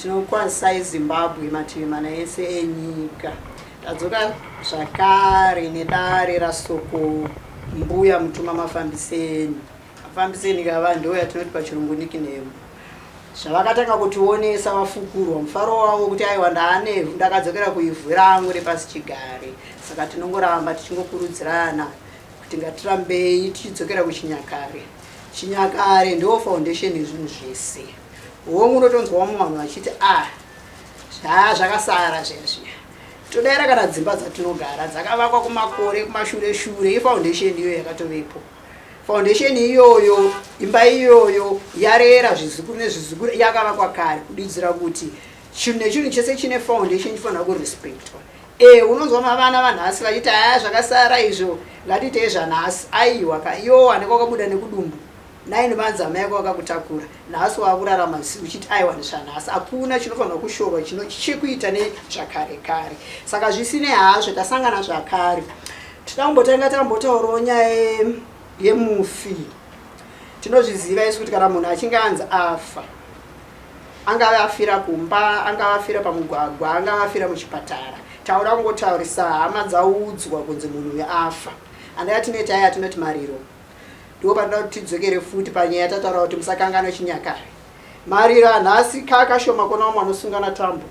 Tinokwazisai Zimbabwe mativi mana ese enyika. Tadzoka zvakare nedare raSoko Mbuya Mutuma Mafambiseni. Mafambiseni kava ndiwo yatinoti pachirungu nickname. Zvavakatanga kutionesa vafukurwa mufaro wavo kuti aiwa ndaanevhu ndakadzokera kuivhu rangu repasi chigare. Saka tinongoramba tichingokurudzirana kuti ngatirambei tichidzokera kuchinyakare. Chinyakare ndiwo foundation yezvinhu zvese. Hongu unotonzwa vamwe vanhu vachiti ah zva zvakasara zviya zviya. Todaira kana dzimba dzatinogara dzakavakwa kumakore kumashure shure ifoundation iyoyo yakatovepo. Foundation iyoyo imba iyoyo yarera zvizukuru nezvizukuru yakavakwa kare kududzira kuti chinhu nechinhu chese chine foundation chifanira kurespectwa. E, unonzwa mavana vanhasi vachiti aya zvakasara izvo ngatiitei zvanhasi. Aiwa ka iwo wanenge wakabuda nekudumbu 9 months amai ako vakakutakura nhasi wakurarama uchiti aiwa ndizvanhasi. Hakuna chinofanirwa kushorwa chino chekuita nezvakare kare. Saka zvisinei hazvo tasangana zvakare. Tinoda kumbotanga tambotaurawo nyaya yemufi. Tinozviziva isu kuti kana munhu achinge anzi afa angave afira kumba, angave afira pamugwagwa, angave afira muchipatara, tauda kungotaurisa hama dzaudzwa kunzi munhu uyu afa. Andaya tinoita aya atinoti mariro. Ndipo patinoda kuti tidzokere futi panyaya tataura kuti musakanganwe chinyakare. Mariro anhasi kakashoma kuona vamwe vanosungana tambo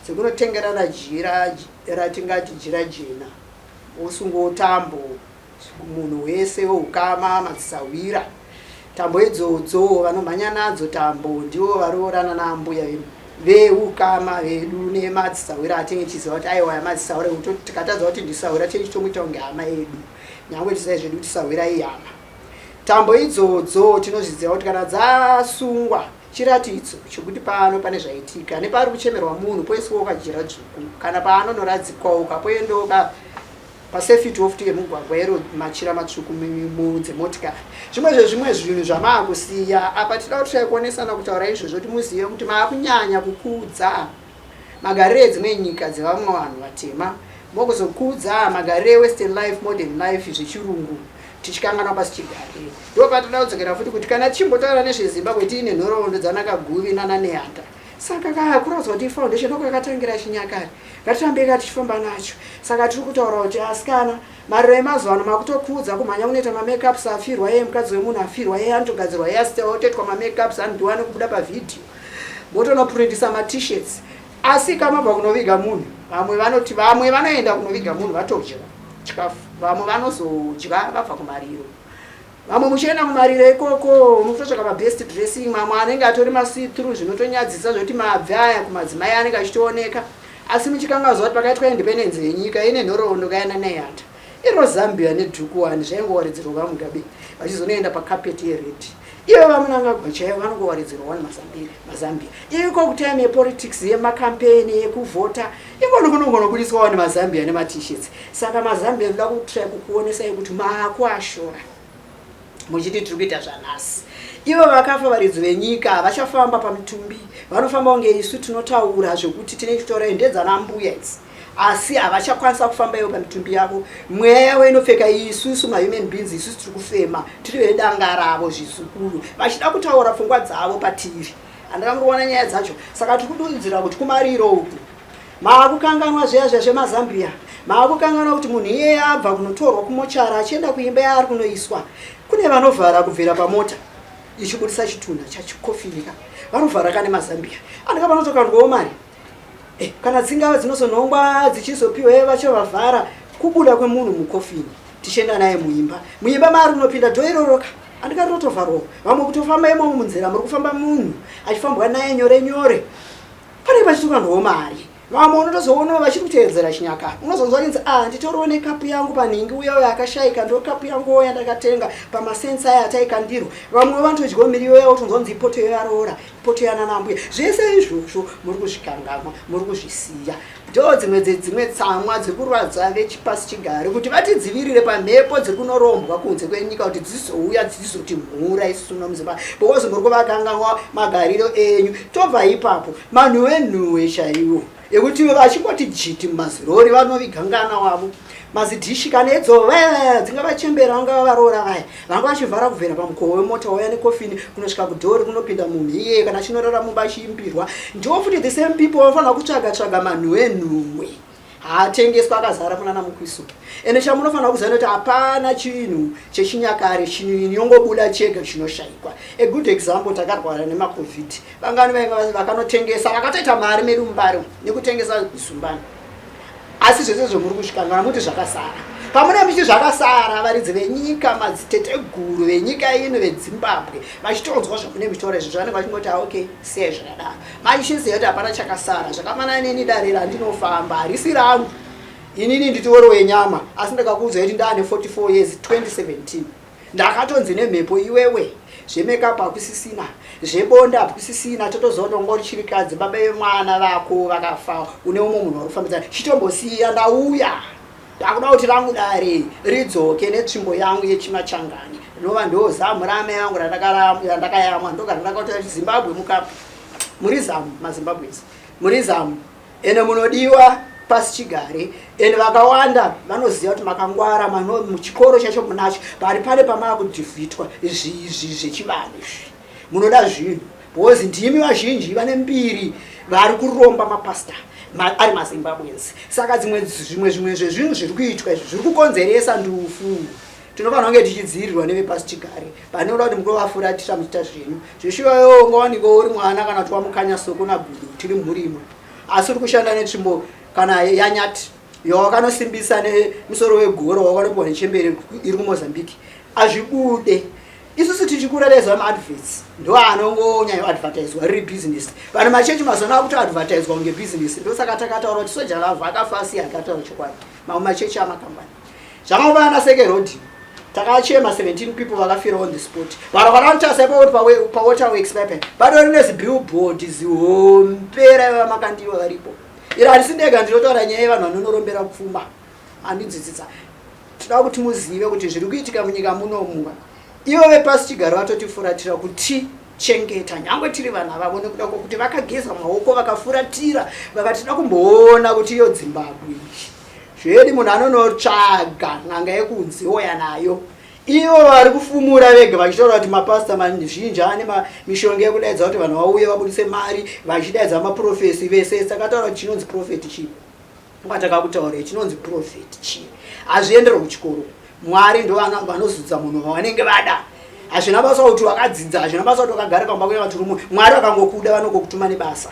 dzekunotengerana jira ratingati jira jena wosungawo tambo munhu wese weukama madzisahwira tambo idzodzo vanomhanya nadzo tambo ndivo varoorana naambuya veukama vedu nemadzisahwira atinge tichiziva kuti aiwa yamadzisahwira tikatadza kuti ndisahwira tinge tichitomuita kunge hama yedu nyangwe tisai zvedu kuti sahwira ihama. Tambo idzodzo tinozviziva kuti kana dzasungwa chiratidzo chekuti pano pane zvaitika nepari kuchemerwa munhu poiswawo kajira dzvuku kana paanonoradzikwawo kapoendawo ka pasafety off yemugwagwa iro machira matsvuku dzemotikari zvimwe zvezvimwe zvinhu zvamaakusiya apa tida kuti kuonesana kutaura izvozvo kuti muzive kuti maakunyanya kukudza magariro edzimwe nyika dzevamwe vanhu vatema mokuzokudza magariro ewestern life modern life zvechirungu tichikanganwa pasi chigare ndo patinoda kudzokera futi kuti kana tichimbotaura nezvezimbabwe tiine nhoroondo dzanakaguvi nananehanda saka kakuradzwa kuti ifoundation ndokakatangira chinyakare ngatirambei ka tichifamba nacho saka tiri kutaura kuti asikana mariro emazuva ano makutokudza kumhanya kunoita mamakeups afirwa iye mukadzi wemunhu afirwa iye anotogadzirwa hairstyle otoitwa mamakeups anodiwa nekubuda pavhidhiyo motonoprintisa mat-shirts asi kamabva kunoviga munhu vamwe vanoti vamwe vanoenda kunoviga munhu vatodya chikafu vamwe vanozodya vabva kumariro vamwe muchienda kumariro ikoko mukutotsvaka mabest dressing mamwe anenge atori masee through zvinotonyadzisa zvekuti mabvi aya kumadzimai anenge achitooneka asi muchikanganzwa kuti pakaitwa independence yenyika ine nhoroondo kayana neyata iro zambia nedhuku wani zvaingowaridzirwa vamugabe vachizonoenda pakapeti yered ivo vamunangagwa chaivo vanongowaridzirwa wani mazambia iko kutime yepolitics yemakampeni yekuvhota ikono kunongonobudiswa wani mazambia nematishets saka mazambia ndoda kutry kukuonesai kuti maakuashora muchiti tiri kuita zvanhasi ivo vakafa varidzi venyika havachafamba pamutumbi vanofamba kunge isu tinotaura zvekuti tinenge titaura ndedzana mbuya idzi asi havachakwanisa kufamba ivo pamitumbi yavo mweya yavo inopfeka isusu mahuman beings isusu tiri kufema tiri vedanga ravo zvizukuru vachida kutaura pfungwa dzavo patiri handakangoriwana nyaya dzacho saka tiri kududzira kuti kumariro uku maakukanganwa zviya zviya zvemazambia maakukanganwa kuti munhu iyeye abva kunotorwa kumochara achienda kuimba yaari kunoiswa kune vanovhara kubvira pamota ichibudisa chitunha chachikofinika vanovhara kane mazambia andika vanotokandwawo mari Eh, kana dzingava dzinozonhongwa dzichizopiwa eh, vachavavhara kubuda kwemunhu mukofini tichienda naye muimba muimba maari unopinda dho iroroka andika rinotovharwawo vamwe kutofamba imomo munzira muri kufamba munhu achifambwa naye nyore nyore panenge pachitokandwawo mari vamwe unotozoonawo vachiri kuteedzera chinyakare unozonzwa chinzi ah nditoriwo nekapu yangu panhingi uya uyo akashaika ndo kapu yanguwo yandakatenga pamasensi aya ataikandirwa vamwe vanotodyawo miriwo yavo tonzwa kunzi ipoto yaroora poto yanana ambuya zvese izvozvo muri kuzvikangamwa muri kuzvisiya ndo dzimwe dzedzimwe tsamwa dziri kurwadza vechipasi chigare kuti vatidzivirire pamhepo dziri kunorombwa kunze kwenyika kuti dzizouya dzizotimhura isu muno muzimbabwe because muri kuvakangamwa magariro enyu tobva ipapo manhuwe nhuwe chaiwo ekuti vachingoti jiti mumazirori vanovigangana wavo Mazidhishi kana idzo vaya vaya dzingava chembera vangava varoora vaya vanga vachivhara kubvira pamukova wemota wauya nekofini kunosvika kudhori kunopinda munhu iyeye kana achinorara mumba achiimbirwa. Ndiwo futi the same people vanofanira kutsvaga tsvaga manhuwe nhuwe haatengeswa akazara kunana mukwiso. Ende chamunofanira kuziva nekuti hapana chinhu chechinyakare chinongobuda chega chinoshaikwa. A good example, takarwara nemaCovid. Vangani vainga vakanotengesa vakatoita mari medu mumbare nekutengesa zumbani. Asi zvese zvomuri kusvikanwa muti zvakasara. Pamune muchiti zvakasara, varidzi venyika, madziteteguru venyika ino veZimbabwe vachitonzwa zvamune muchitaura izvi, zvavanenge vachingoti ah, okay, siyai zvakadaro. Machiziva kuti hapana chakasara. Zvakafanana neni, dare randinofamba harisi rangu. Inini nditori wenyama, asi ndakakuudza kuti ndaane 44 years 2017. Ndakatonzi nemhepo, iwewe zvemakeup hakusisina, zvebonde hakusisina, totoziva kuti wanga uri chirikadzi, baba vemwana vako vakafa, une umwe munhu wari kufambidzana, chitombosiya. Ndauya ndakuda kuti rangu dare ridzoke netsvimbo yangu yechimachangani, rinova ndo zamu ramai vangu randakayamwa. Ndogara ndakati Zimbabwe mukapu, muri zamu maZimbabwes, muri zamu ende munodiwa pasi chigare. Ende vakawanda vanoziva kuti makangwara, muchikoro chacho munacho pari pane pamaakudhivhitwa izvi zvechivanhu izvi. Munoda zvinhu because ndimi vazhinji vane mbiri vari kuromba, mapasta ari maZimbabweans. Saka dzimwe zvimwe zvimwe zvezvinhu zviri kuitwa izvi zviri kukonzeresa ndufu. Tinofanira kunge tichidzivirirwa nevepasi chigare. Panoda kuti mutovafuratira muchiita zvenyu zveshuwayo. Ungawanikwa uri mwana kana kuti wamukanya soko nagudo, tiri mhuri imwe, asi uri kushanda netsvimbo kana yanyati yawakanosimbisa nemusoro wegoro wakanopiwa nechembere iri kuMozambique. Hazvibude. Isusu tichikura taiziva maadverts ndo anongonyanyoadvertiswa riri business. Vanhu machechi mazona akutoadvertiswa kunge business. Ndosaka takataura kuti Soul Jah Love akafa asi akataura chokwadi. Mamwe machechi amakambani zvakangova ana Seke Road. Takachema 17 people vakafira on the spot. Vanhu vakanotasa ipapo kuti paWaterworks paipai patori nezibillboard zihombe raiva makandiwa varipo. Iro handisi ndega ndinotaura nyaya yevanhu vanonorombera pfuma andidzidzisa. Tinoda kuti muzive kuti zviri kuitika munyika munomu, ivo vepasi chigaro vatotifuratira kutichengeta nyangwe tiri vana vavo, nekuda kwokuti vakageza maoko vakafuratira vakati tida kumboona kuti iyo Zimbabwe zvedi. Munhu anonotsvaga n'anga yekunze oya nayo. Ivo vari kufumura vega vachitaura kuti mapasta mazhinji ane mishonga yekudaidza kuti vanhu vauye vabudise mari, vachidaidza maprofesi vese. Takataura kuti chinonzi profeti chii? Kwatakakutaurei chinonzi profeti chii? Hazvienderwe kuchikoro. Mwari ndo vanozudza munhu wavanenge vada. Hazvina basa kuti wakadzidza, hazvina basa kuti wakagara pamba kuya vaturumu. Mwari vakangokuda vanongokutuma nebasa.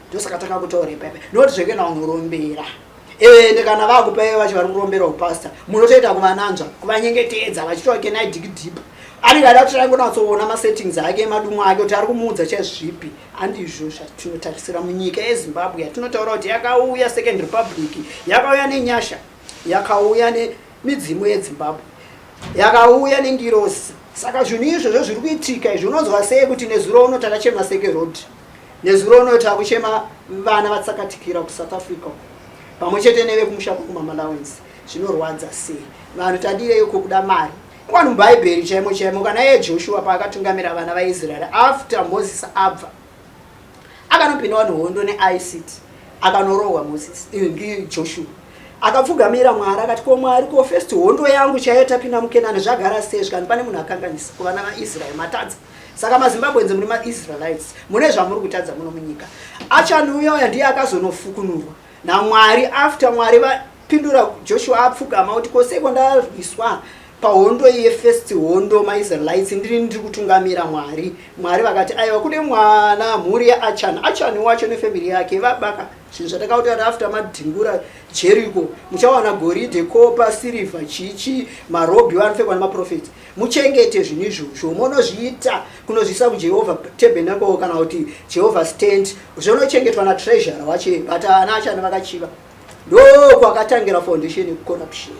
Ndosaka takakutaura ipaipa noti zvekuenda kunorombera. Ende kana vakupa ivo vacho vari kurombera upasta, munotoita kuvananzva, kuvanyengetedza, vachitova can I dig deep. Anenge ada kuti angonatsoona masettings ake emadumwa ake kuti ari kumuudza chaizvipi. Handizvo zvatinotarisira munyika yeZimbabwe yatinotaura kuti yakauya Second Republic, yakauya nenyasha, yakauya nemidzimu yeZimbabwe, yakauya nengirosi. Saka zvinhu izvozvo zviri kuitika izvi, unonzwa sei kuti nezuro uno takachema Seke Road, nezuro uno takuchema vana vatsakatikira kuSouth Africa pamwe chete nevekumusha kwokumamalawens? Zvinorwadza sei? Vanhu tadireiko kuda mari? Vanhu muBhaibheri chaimo chaimo, kana iye Joshua paakatungamira vana vaIsraeri after Moses abva, akanopindawo nehondo neICT, akanorohwa. Moses, Joshua akapfugamira Mwari akati, "Ko Mwari, ko first hondo yangu chaiyo tapinda muKenani zvagara sei?" Zvikani pane munhu akanganisa kuvana vaIsraeri, matadza. Saka maZimbabweans muri maIsraelites, mune zvamuri kutadza muno munyika. Achan uya ndiye akazonofukunurwa naMwari after Mwari vapindura Joshua apfugama kuti, "Koseko ndarwiswa pahondo yefirst hondo maIsraelites, ndiri ndiri kutungamira Mwari." Mwari vakati, "Aiwa, kune mwana mhuri yaAchan." Achan wacho nefamily yake vabaka zvinhu zvatakauti kuti after madhingura Jericho muchawana goridhe, kopa, sirivha, chichi, marobhi vanopfekwa nemaprofeti. Muchengete zvinhu izvozvo, munozviita kunozviisa kuJehovha Tabernacle kana kuti Jehovah's Tent, zvonochengetwa natreasurer wacho. But ana Achani vakachiva. Ndokwakatangira foundation yecorruption,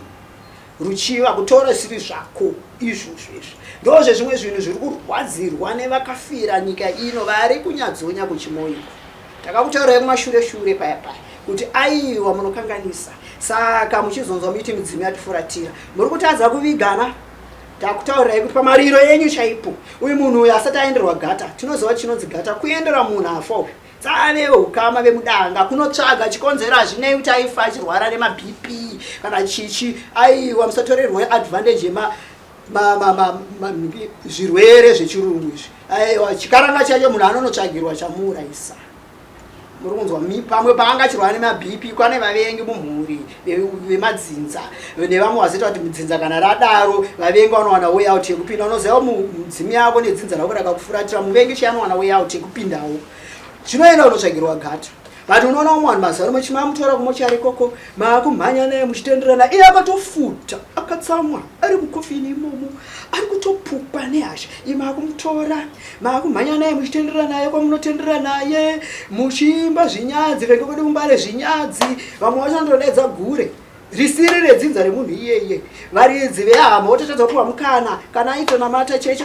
ruchiva, kutora zvisiri zvako. Izvozvo izvi ndozvezvimwe zvinhu zviri kurwadzirwa nevakafira nyika ino vari kunyadzonya kuchimoiko. Takakutaurai kumashure shure paya paya kuti aiwa, munokanganisa. Saka muchizonzwa muiti midzimu yatifuratira, muri kutadza kuvigana. Takutaurirai kuti pamariro enyu chaipo, uyu munhu uyu asati aenderwa gata, tinoziva chinonzi gata kuendera munhu afa uyu. Dzave hukama vemudanga kunotsvaga chikonzero hazvinei kuti aifa achirwara nemaBP kana chichi. Aiwa, musatorerwe advantage yema zvirwere zvechirungu izvi. Aiwa, chikaranga chacho munhu anonotsvagirwa chamuurayisa. Muri kunzwa? Pamwe paanga achirwara nemaBP, kwane vavengi mumhuri vemadzinza nevamwe vazoita kuti mudzinza kana radaro vavengi vanowana way out yekupinda. Unoziva mudzimu yako nedzinza rako rakakufuratira, muvengi chiya anowana way out yekupindawo. Zvinoenda unotsvagirwa gata. But unoona umwe vanhu mazuva ano muchimamutora kumochari ikoko, maakumhanya naye muchitenderana, iye akatofuta, akatsamwa, ari mukofini imomo, ari kutopupa nehasha. Iye maakumutora, maakumhanya naye muchitendera naye kwamunotendera naye, muchiimba zvinyadzi, venge kwedu kuMbare zvinyadzi. Vamwe vacho vanotodaidza gure risiri redzinza remunhu iyeye. Varidzi vehama vototadza kupiwa mukana kana aitonamata chechi,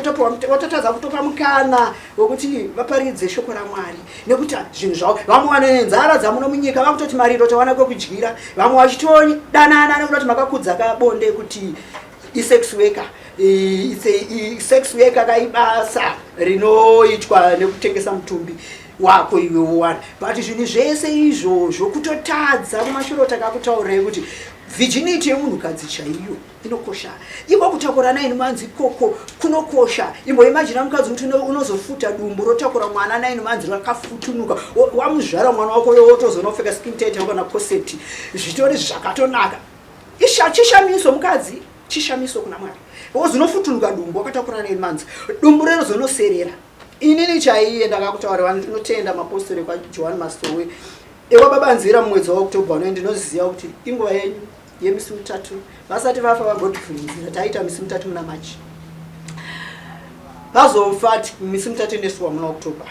vototadza kutopa mukana wekuti vaparidze shoko raMwari nekuti zvinhu zvavo. Vamwe vane nzara dzamuno munyika vakutoti mariro tawana kwekudyira. Vamwe vachitodanana nekuda kuti makakudza kabonde kuti isex worker. Sex worker kaibasa rinoitwa nekutengesa mutumbi wako iwe wowana. But zvinhu zvese izvozvo kutotadza kumashure. Takakutaurirai kuti virginity yemunhukadzi chaiyo inokosha. Iko kutakura 9 months ikoko kunokosha. Imboimagina mukadzi kuti unozofuta dumbu rotakura mwana 9 months rakafutunuka, wamuzvara mwana wako, wotozonopfeka skin tight kana corset, zvitori zvakatonaka. Isha chishamiso, mukadzi chishamiso kuna Mwari, because unofutunuka dumbu wakatakura 9 months, dumbu rerozonoserera. Inini chaiye ndakakutaura vanhu, ndinotenda mapostori ekwaJohani Masowe ekwababa Nzira. Mumwedzi waOctober uno ndinoziva kuti inguva yenyu yemisi mitatu. Vasati vafa vaGodfrey Nzira, taita misi mitatu muna March. Vazofa misi mitatu inesuwa muna October.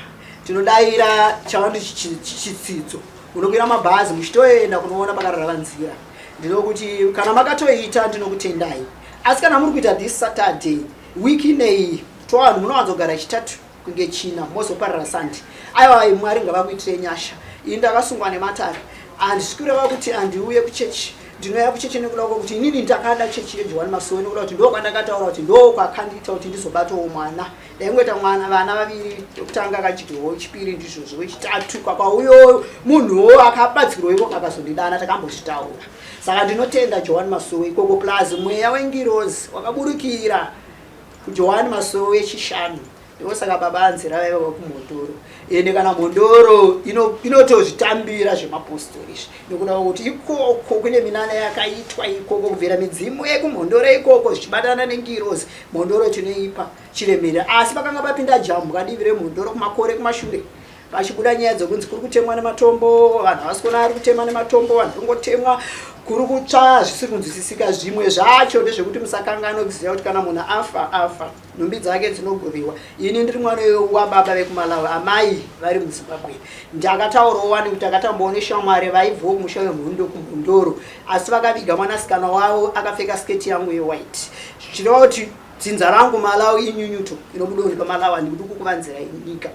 Tinodayira chawandi chitsidzo, munokwira mabhazi muchitoenda kunoona pakarara Nzira. Ndinokuti kana makatoita, ndinokutendai. Asi kana muri kuita this Saturday week inei, tovanhu munowanzogara Chitatu kunge China, mozoparara Sunday. Aiwa, Mwari ngavakuitire nyasha. Ini ndakasungwa nematare. Handisi kureva kuti handiuye kuchechi. Ndinouya kuchechi nekuda kwokuti inini ndakada chechi yeJohani Masowe, nekuda kuti ndo kwandakataura kuti ndo kwakandiita kuti ndizobatawo mwana. Ndaingoita mwana, vana vaviri. Wekutanga akadyiwawo, wechipiri ndizvozvo, wechitatu kwakauyo munhuwo akabatsirwa ikoko akazondidana, takambozvitaura. Saka ndinotenda Johani Masowe ikoko, plus mweya wengirozi wakaburukira kuJohani Masowe Chishanu. Ndosaka baba Anzira vaiva vekumhondoro. Ende kana mhondoro inotozvitambira zvemapostori izvi nekuda kwekuti ikoko kune minana yakaitwa ikoko kubvira midzimu yekumhondoro ikoko zvichibatana nengirozi. Mhondoro tinoipa chiremera, asi pakanga papinda jambwa divi remhondoro kumakore kumashure, pachibuda nyaya dzokunzi kuri kutemwa nematombo, vanhu havasi kuona ari kutema nematombo, vanhu kungotemwa kuri kutsva zvisiri kunzwisisika. Zvimwe zvacho ndezvekuti musakanganwe kuziva kuti kana munhu afa, afa, nhumbi dzake dzinogoviwa. Ini ndiri mwana wababa vekuMalawi, amai vari muZimbabwe. Ndakataurawo wani kuti akatambawo neshamwari vaibvawo kumusha wemhondo kumhondoro, asi vakaviga mwanasikana wavo akapfeka sketi yangu yewhite, zvichireva kuti dzinza rangu Malawi inyunyuto inobuda pamalawi. Handikuti kukuvanzira nyika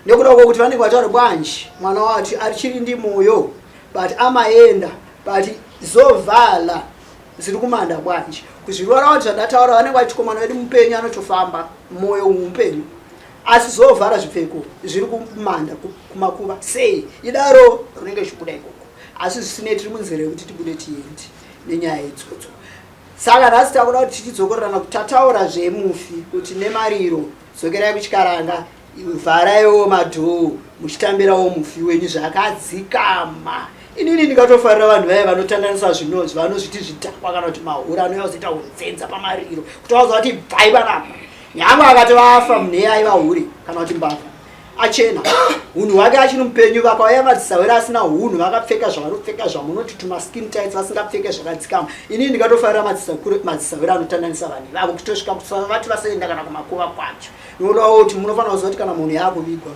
nekuda kwokuti vanenge vataura bwanji mwana wacho arichiri ndimoyo, but amaenda, but zovala ziri kumanda bwanji kuzvirora kuti zvandataura. Vanenge vachiti mwana wedu mupenyu, anotofamba, mwoyo mupenyu, asi zovhara zvipfeko zviri kumanda kumakuva sei? Idaro rinenge richibuda ikoko. Asi zvisinei, tiri munzira yekuti tibude tiende nenyaya idzodzo. Saka nhasi takuda kuti tichidzokorerana kuti tataura zvemufi kuti nemariro, dzokerai kuchikaranga, vharaiwo madoor, muchitambirawo mufi wenyu zvakadzikama. Inini ndingatofarira vanhu vaya vanotandanisa zvinonzi vanozviti zvidhakwa kana kuti mahura, anouya kuzoita unzenza pamariro, kuti vaza kuti bvai panapa. Nyangwe akati vafa, munhu iye aiva hure kana kuti mbavha, achena unhu hwake achiri mupenyu. Vakauya madzisawera asina unhu, vakapfeka zvavanopfeka zvamunoti tumaskin tights, vasingapfeke zvakadzikama. Inini ndingatofarira madzisawera anotandanisa vanhu ivavo kutosvika vati vasaenda kana kumakuva kwacho, nokuda kuti munofanira kuziva kuti kana munhu yaakuvigwa,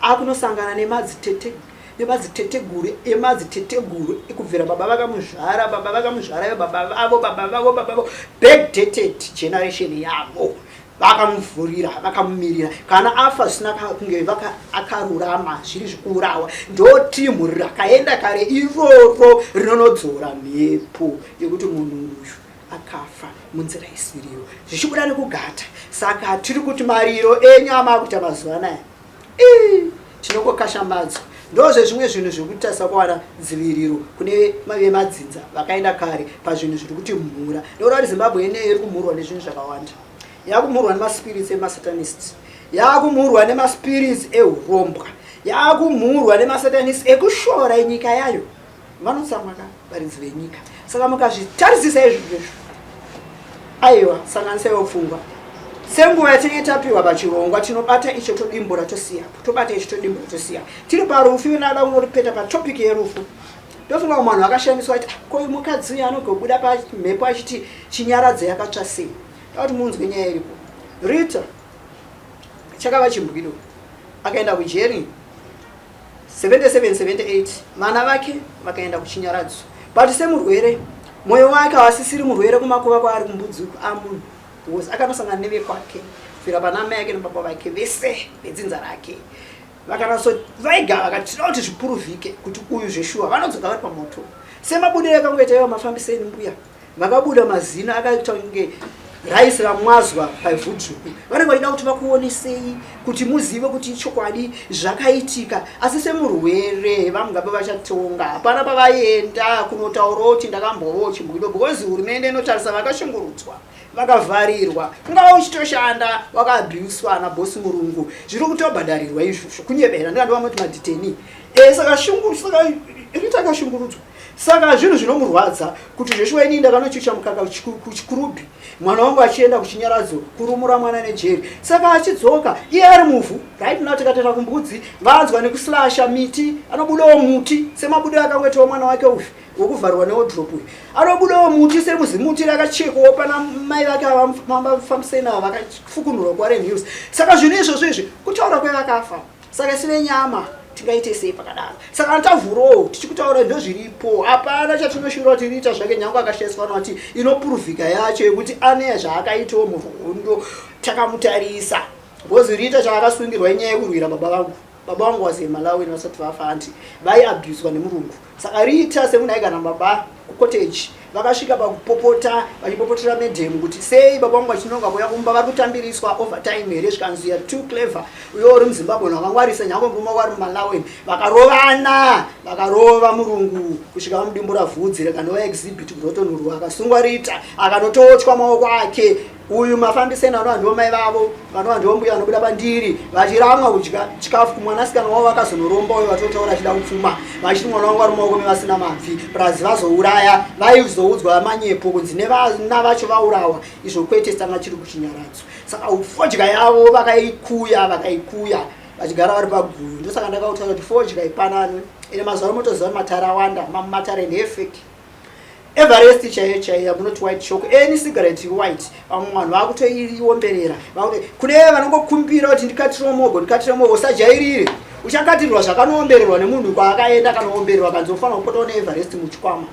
akunosangana nemadzitete nemadziteteguru emadziteteguru, ekubvira baba vakamuzvara, baba vakamuzvara, baba vavo, baba vavo, baba vavo, backdated generation yavo, vakamuvhurira, vakamumirira. Kana afa zvisina kunge akarurama, zviri zvikuurawa, ndo timu rakaenda kare iroro rinonodzora mhepo yekuti munhu uyu akafa munzira isiriyo, zvichibuda nekugata. Saka tiri kuti mariro enyu amakuita mazuva anaya, tinongokashambadzwa. Ndozvezvimwe zvinhu zvekutarisa kuwana dziviriro kune vemadzinza vakaenda kare pazvinhu zviri kuti mhura. Ndokuda kuti Zimbabwe ineyi iri kumhurwa nezvinhu zvakawanda. Yakumhurwa nemaspirits emasatanist. Yakumhurwa nemaspirits ehurombwa. Yakumhurwa nemasatanist ekushora nyika yayo. Vanotsamwa ka varidzi venyika. Saka mukazvitarisisa izvozvo izvo, aiwa sanganisaiwo pfungwa. Senguva yatinenge tapiwa pachirongwa tinobata icho todimbura tosiyapo, tobata icho todimbura tosiya. Tiri parufu iwe nada unoripeta patopic yerufu. Ndofunga umwe vanhu vakashamiswa kuti ah, ko uyu mukadzi uyu anogobuda pamhepo achiti chinyaradzo yakatsva sei. Ndoda kuti munzwe nyaya iripo. Rita chakava chimbwido akaenda kujeri 77 78 vana vake vakaenda kuchinyaradzo but semurwere mwoyo wake haasisiri murwere kumakuva kwaari kumbudzi uku amunhu because akanosangana nevekwake kubvira pana amai ake nababa vake vese vedzinza rake vakanatso vaiga vakati tinoda kuti zvipuruvhike kuti uyu zveshuwa vanodzoka vari pamoto semabudiro akangoita ivo mafambiseni mbuya Vakabuda mazino akaita kunge rice ramwazwa paivhu dzvuku. Vanenge vachida kuti vakuonesei kuti muzive kuti ichokwadi zvakaitika. Asi semurwere VaMugabe vachatonga. Hapana pavaienda kunotaurawo kuti ndakambovawo chimbwido because hurumende inotarisa vakashungurudzwa vakavharirwa ungava uchitoshanda wakaabuswa nabosi murungu zviri kutobhadharirwa izvozvo kunyebera ndikandova moti madeteni e saka shungu saka rita akashungurudzwa Saka zvinhu zvinomurwadza kuti zveshuwa inini ndakanochucha mukaka kuchikurubhi mwana wangu achienda kuchinyaradzo kurumura mwana nejeri saka achidzoka iye ari muvhu right now tikatoenda kumbudzi vanzwa nekuslasha miti anobudawo muti semabudo akangoitawo mwana wake uyu wekuvharwa newodrop uyu anobudawo muti semuzimuti rakachekwawo pana mai vake avafambiseni ava vakafukunurwa kuwarren hills saka zvinhu izvozvo izvi kutaura kwevakafa Saka isu venyama tingaite sei pakadaro? Saka anotavhurowo tichikutaura ndozviripo, hapana chatinoshura kuti riita zvake nyange akashaiswa noti inopuruvhika yacho yekuti ane zvaakaitawo muhondo takamutarisa because riita chaakasungirwa inyaya yekurwira baba vangu. Baba vangu was a Malawian vasati vafa anti vaiabuswa nemurungu. Saka riita semunhu aigara nababa kucottage vakasvika pakupopota vachipopotera madam kuti sei baba vangu vachinonga kuuya kumba vari kutambiriswa overtime here zvikanzi you're too clever uyo uri muzimbabwe vakangwarisa nyange murume wako ari mumalawi vakarovana vakarova murungu kusvika vamudimbura vhudzi rikanova exhibit kurotonurwa akasungwa rita akanotochwa maoko ake Uyu mafambiseni anova ndivo mai vavo vanova ndivo mbuya vanobuda pandiri vachiramwa kudya chikafu kumwanasikana wavo vakazonoromba uyo vatotaura achida kupfuma vachiti mwana wangu ari mumaoko mevasina mabvi plus vazouraya vaizoudzwa manyepo kunzi nevana vacho vaurawa izvo kwete tanga chiri kuchinyaradzo saka fodya yavo vakaikuya vakaikuya vachigara vari paguyu ndosaka ndakautaura kuti fodya ipananwe ine mazuva ano motoziva matare awanda matare ndefeki Everest chaiyo chaiyo yamunoti white choco any cigarette white vamwe vanhu vakutoiomberera kune vanongokumbira kuti ndikatire mogo ndikatire mogo usajairire uchakatirwa zvakanoombererwa nemunhu kwaakaenda akanoombererwa kanzi ufanira kupota une Everest muchikwama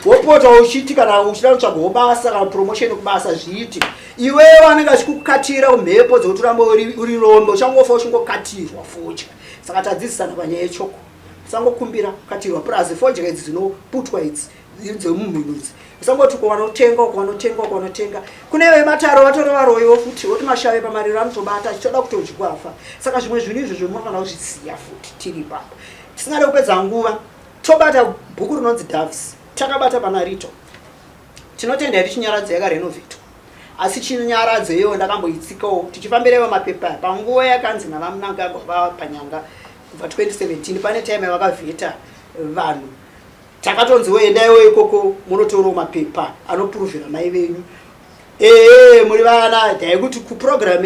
wopota uchiti kana uchida kutsvagawo basa kana promotion kubasa zviiti iwewe anenge achikukatira kumhepo dzekuti urambe uri rombe uchangofa uchingokatirwa fodya saka tadzidzisana panyaya yechoko usangokumbira kukatirwa plus fodya idzi dzinoputwa idzi dzemumhino idzi usangoti uko vanotenga uko vanotenga uko vanotenga kune vemataro vatori varoyiwo futi voti mashave pamariro anotobata achitoda kutodyafa saka zvimwe zvinhu izvozvo munofanira kuzvisiya futi tiri ipapo tisingade kupedza nguva tobata bhuku rinonzi doves takabata pana rito tinotenda yedu chinyaradzo yakarenovhetwa asi chinyaradzo iyoyo ndakamboitsikawo tichifambira ivo mapepa panguva yakanzi navamnangagwa vapanyanga kubva 2017 pane time yavakavheta vanhu takatonziwo endaiwo ikoko munotorawo mapepa anopuruvhira mai venyu ee muri vana dai kuti kuprogram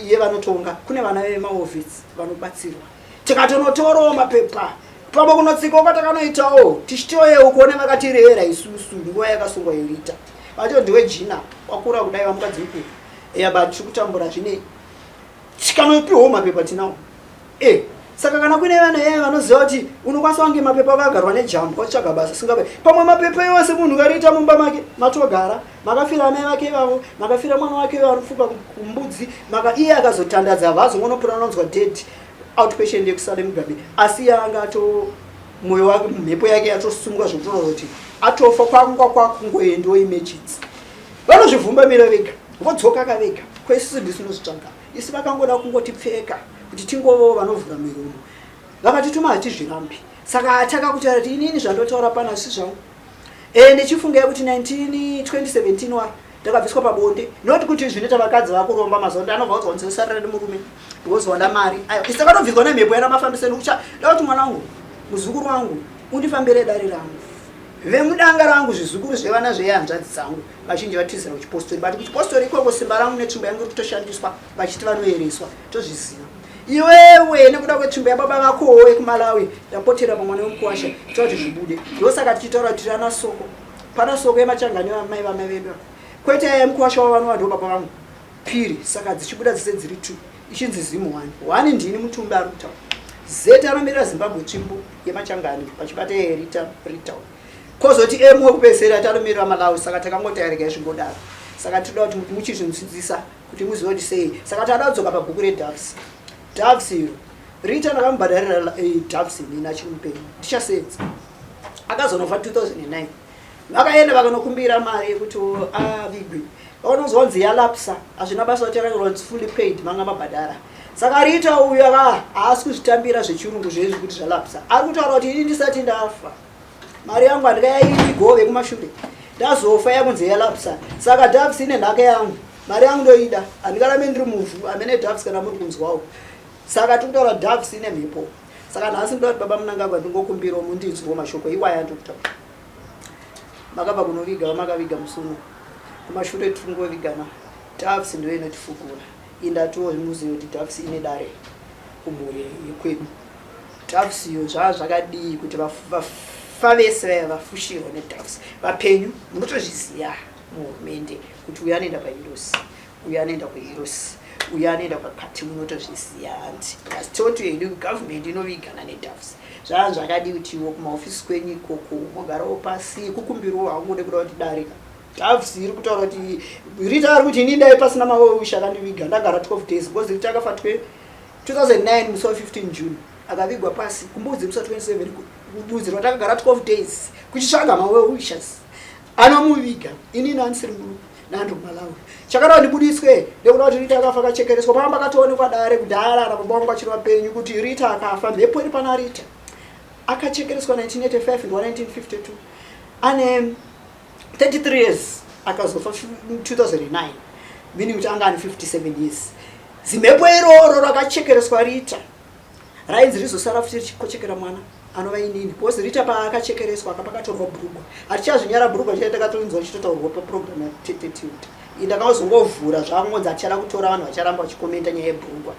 yevanotonga kune vana vemaofisi vanobatsirwa tikatonotorawo mapepa pamwe kunotsikawo kwatakanoitawo tichitoyewo kuone vakatirera isusu nguva yakasungwa irita vacho ndiwe jina wakura kudai vamukadzi mukuru eya but tiri kutambura zvinei tikanopiwawo mapepa tinawo Eh, saka kana kuine vana yaya vanoziva kuti unokwanisa kunge mapepa akagarwa nejambwa utsvaga basa singabe pamwe mapepa iwo semunhu kariita mumba make matogara makafira amai vake ivavo makafira mwana wake ivo anofuka kumbudzi maka iye akazotandadza vazongonopura anonzwa dead outpatient yekusale mugabe asi iye anga ato mwoyo wake mhepo yake yatosumuka zvekutoona kuti atofa kwangwa kwakungoendiwo emergency vanozvivhumbamira vega vodzoka ka vega kweisusu ndisu tinozvitsvaga isu vakangoda kungotipfeka kuti tingovawo vanovhura miromo. Vakatituma hatizvirambi. Saka takakutaura kuti inini zvandotaura pano asi zvangu. Ende chifungai kuti 19 2017 wa ndakabviswa pabonde. Not kuti zvinoita vakadzi vakuromba mazuva ano anobva udzwa kunzi usarara nemurume because wada mari. Ayo isu takatobviswa nemhepo yana mafambiseni ucha da kuti mwana wangu muzukuru wangu undifambire dare rangu. Vemudanga rangu zvizukuru zvevana zvehanzvadzi dzangu vazhinji vatizira kuchipostori but kuchipostori ikoko simba rangu netsvimbo yangu iri kutoshandiswa vachiti vanoereswa tozviziva. Iwewe nekuda kwetsvimbo yababa vakowo yekuMalawi ndapotera pamwana wemukuwasha ita kuti zvibude. Ndosaka tichitaura kuti tiri ana soko. Pana soko yemachangani vamai vamai vedu ava. Kwete yaya yemukuwasha wavo vanova ndo baba vangu Piri saka dzichibuda dzese dziri two ichinzi Zim one. One ndini mutumbi ari kutaura. Zeta anomirira Zimbabwe tsvimbo yemachangani pachibata yerita Rita. Kozoti M wekupedzisira tanomirira Malawi saka takangoti regai zvingodaro. Saka tinoda kuti muchizvinzwisisa kuti muzive kuti sei. Saka tada kudzoka pabhuku reDoves. Doves iro Rita ndakamubhadharira eh, Doves inini achiri mupenyu ndichasenza. Akazonofa 2009. Vakaenda vakanokumbira mari yekuti avigwe. Vakanonzwa kunzi yalapsa hazvina basa kuti yakanyorwa kunzi fully paid manga mabhadhara. Saka Rita uyu aka haasi kuzvitambira zvechirungu zvezvi kuti zvalapsa. Ari kutaura kuti ini ndisati ndafa. Mari yangu handikayaigove kumashure. Ndazofa yakunzi yalapsa. Saka Doves ine nhaka yangu. Mari yangu ndoida. Handingarambe ndiri muvhu. Amene Doves kana muri kunzwawo. Saka tiri kutaura Doves ine mhepo. Saka nhasi ndoda kuti baba Mnangagwa ndingokumbirawo mundinzwewo mashoko iwaya andiri kutaura. Makabva kunoviga vamakaviga musi uno. Kumashure tiri kungovigana. Doves ndiyo inotifukura. Indatiwo muzive kuti Doves ine dare kumhuri yekwedu. Doves iyo zvava zvakadii kuti vafa vese vaya vafushirwa nedoves vapenyu munotozviziva muhurumende kuti uyu anoenda pahirosi uyu anoenda kuhirosi uyu anoenda kwakati munotozviziva hanti asi toti hedu government inovigana nedoves zvava zvakadii kuti iwo kumaofisi kwenyu ikoko mogarawo pasi kukumbirwo haungude kuda kuti darika doves iri kutaura kuti Rita ari kuti ini dai pasina mawewisha akandiviga ndagara 12 days because Rita akafa 2009 musi wa 15 June akavigwa pasi kumbudzi musi wa 27 kubudzi rwatakagara 12 days kuchitsvaga mawewishers anomuviga inini andisiri murume nandiri kumalawi chakada ndibudiswe ndekuda kuti Rita akafa akachekereswa pamba pakatoonekwa dare kudhara na baba vangu vachiri vapenyu kuti Rita akafa mhepo iri pana Rita akachekereswa 1985 ndiwa 1952 ane 33 years akazofa 2009 meaning kuti anga ane 57 years zimhepo iroro rakachekereswa Rita rainzi rizosara futi richikochekera mwana anova inini because Rita paakachekereswa akapakatorwa bhurugwa hatichazvinyara bhurugwa chai takatonzwa richitotaurwa paprogram yatete Tilda iyi ndakazongovhura zvakungonzi hatichada kutora vanhu vacharamba vachikomenta nyaya yebhurugwa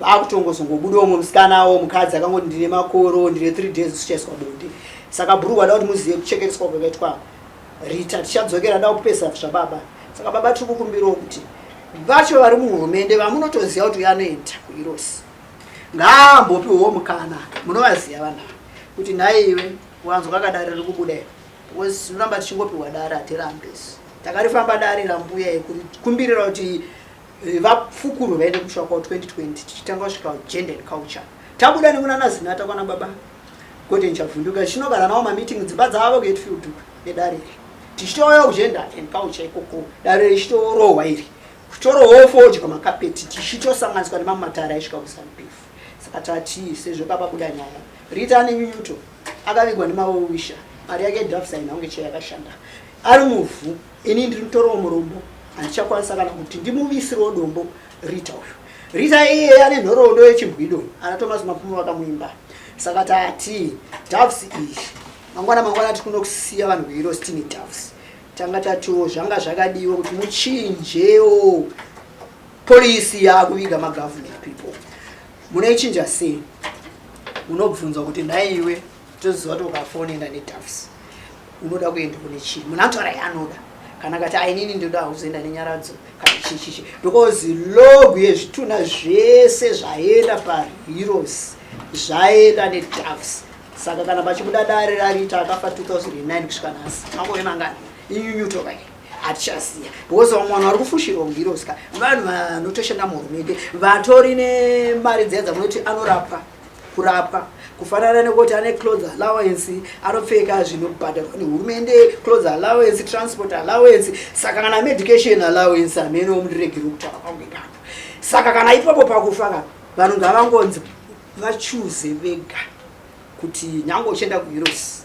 vakutongozongobuda umwe musikanawo mukadzi akangoti ndine makoro ndine 3 days usichaiswa bonde saka bhurugwa da kuti muzive kuchekereswa kwakaitwa Rita tichadzokera da kupesa zvababa saka baba tiri kukumbirawo kuti vacho vari muhurumende vamunotoziva kuti uyo anoenda kuirosi ngaambopiwawo mukana munovaziva vanhu ava kuti nhaiwe wanzwa kakadare riri kubuda iro because tinoramba tichingopiwa dare hatirambe isu takarifamba dare rambuya yekukumbirira kuti eh, vafukurwe vaende kusvika kwa 2020 tichitanga kusvika gender and culture tabuda nekunana zinata kwana baba Gordon Chavunduka tichinogara nawo mameeting dzimba dzavo kuHatfield nedare iri tichitouya kugender and culture ikoko dare richitorohwa iri kutorohwawo fodya makapeti tichitosanganiswa nemamwe matare aisvika kuZanu-PF saka tati sezvo kapabuda nyaya Rita ane nyunyuto akavigwa nemawewisha mari yake doves haina kunge chayakashanda ari muvhu ini ndiri mutorowo murombo handichakwanisa kana kuti ndimuvisirewo dombo Rita uyu Rita iye ane nhoroondo yechimbwido ana Thomas Mapfumo vakamuimba saka tati doves iyi mangwana mangwana tiri kunokusiya vanhu kuheroes tine doves tanga tatiwo zvanga zvakadiwa kuti muchinjewo polisi yakuviga magovernment people munoichinja sei unobvunzwa kuti nhaiwe toziva kuti ukafonenda nedoves unoda kuenda kune chii munhu anotaura yaanoda kana kati ainini ndoda kuzoenda nenyaradzo kana chichichi because log yezvitunha zvese zvaenda paheroes zvaenda nedoves saka kana pachibuda dare raRita akafa 2009 kusvika nhasi makore mangani inyunyuto kai hatichaziya because vamwe vanhu vari kufushirwa kuheroes ka vanhu vanotoshanda muhurumende vatori nemari dziya dzamunoti anorapwa kurapwa kufanana nekuti ane clothes allowance anopfeka zvinobhadharwa nehurumende clothes allowance transport allowance saka kana medication allowance hamene mundiregere kutaura kwangu ipapo saka kana ipapo pakufa ka vanhu ngavangonzi Vachuze vega kuti nyange uchienda kuHeroes,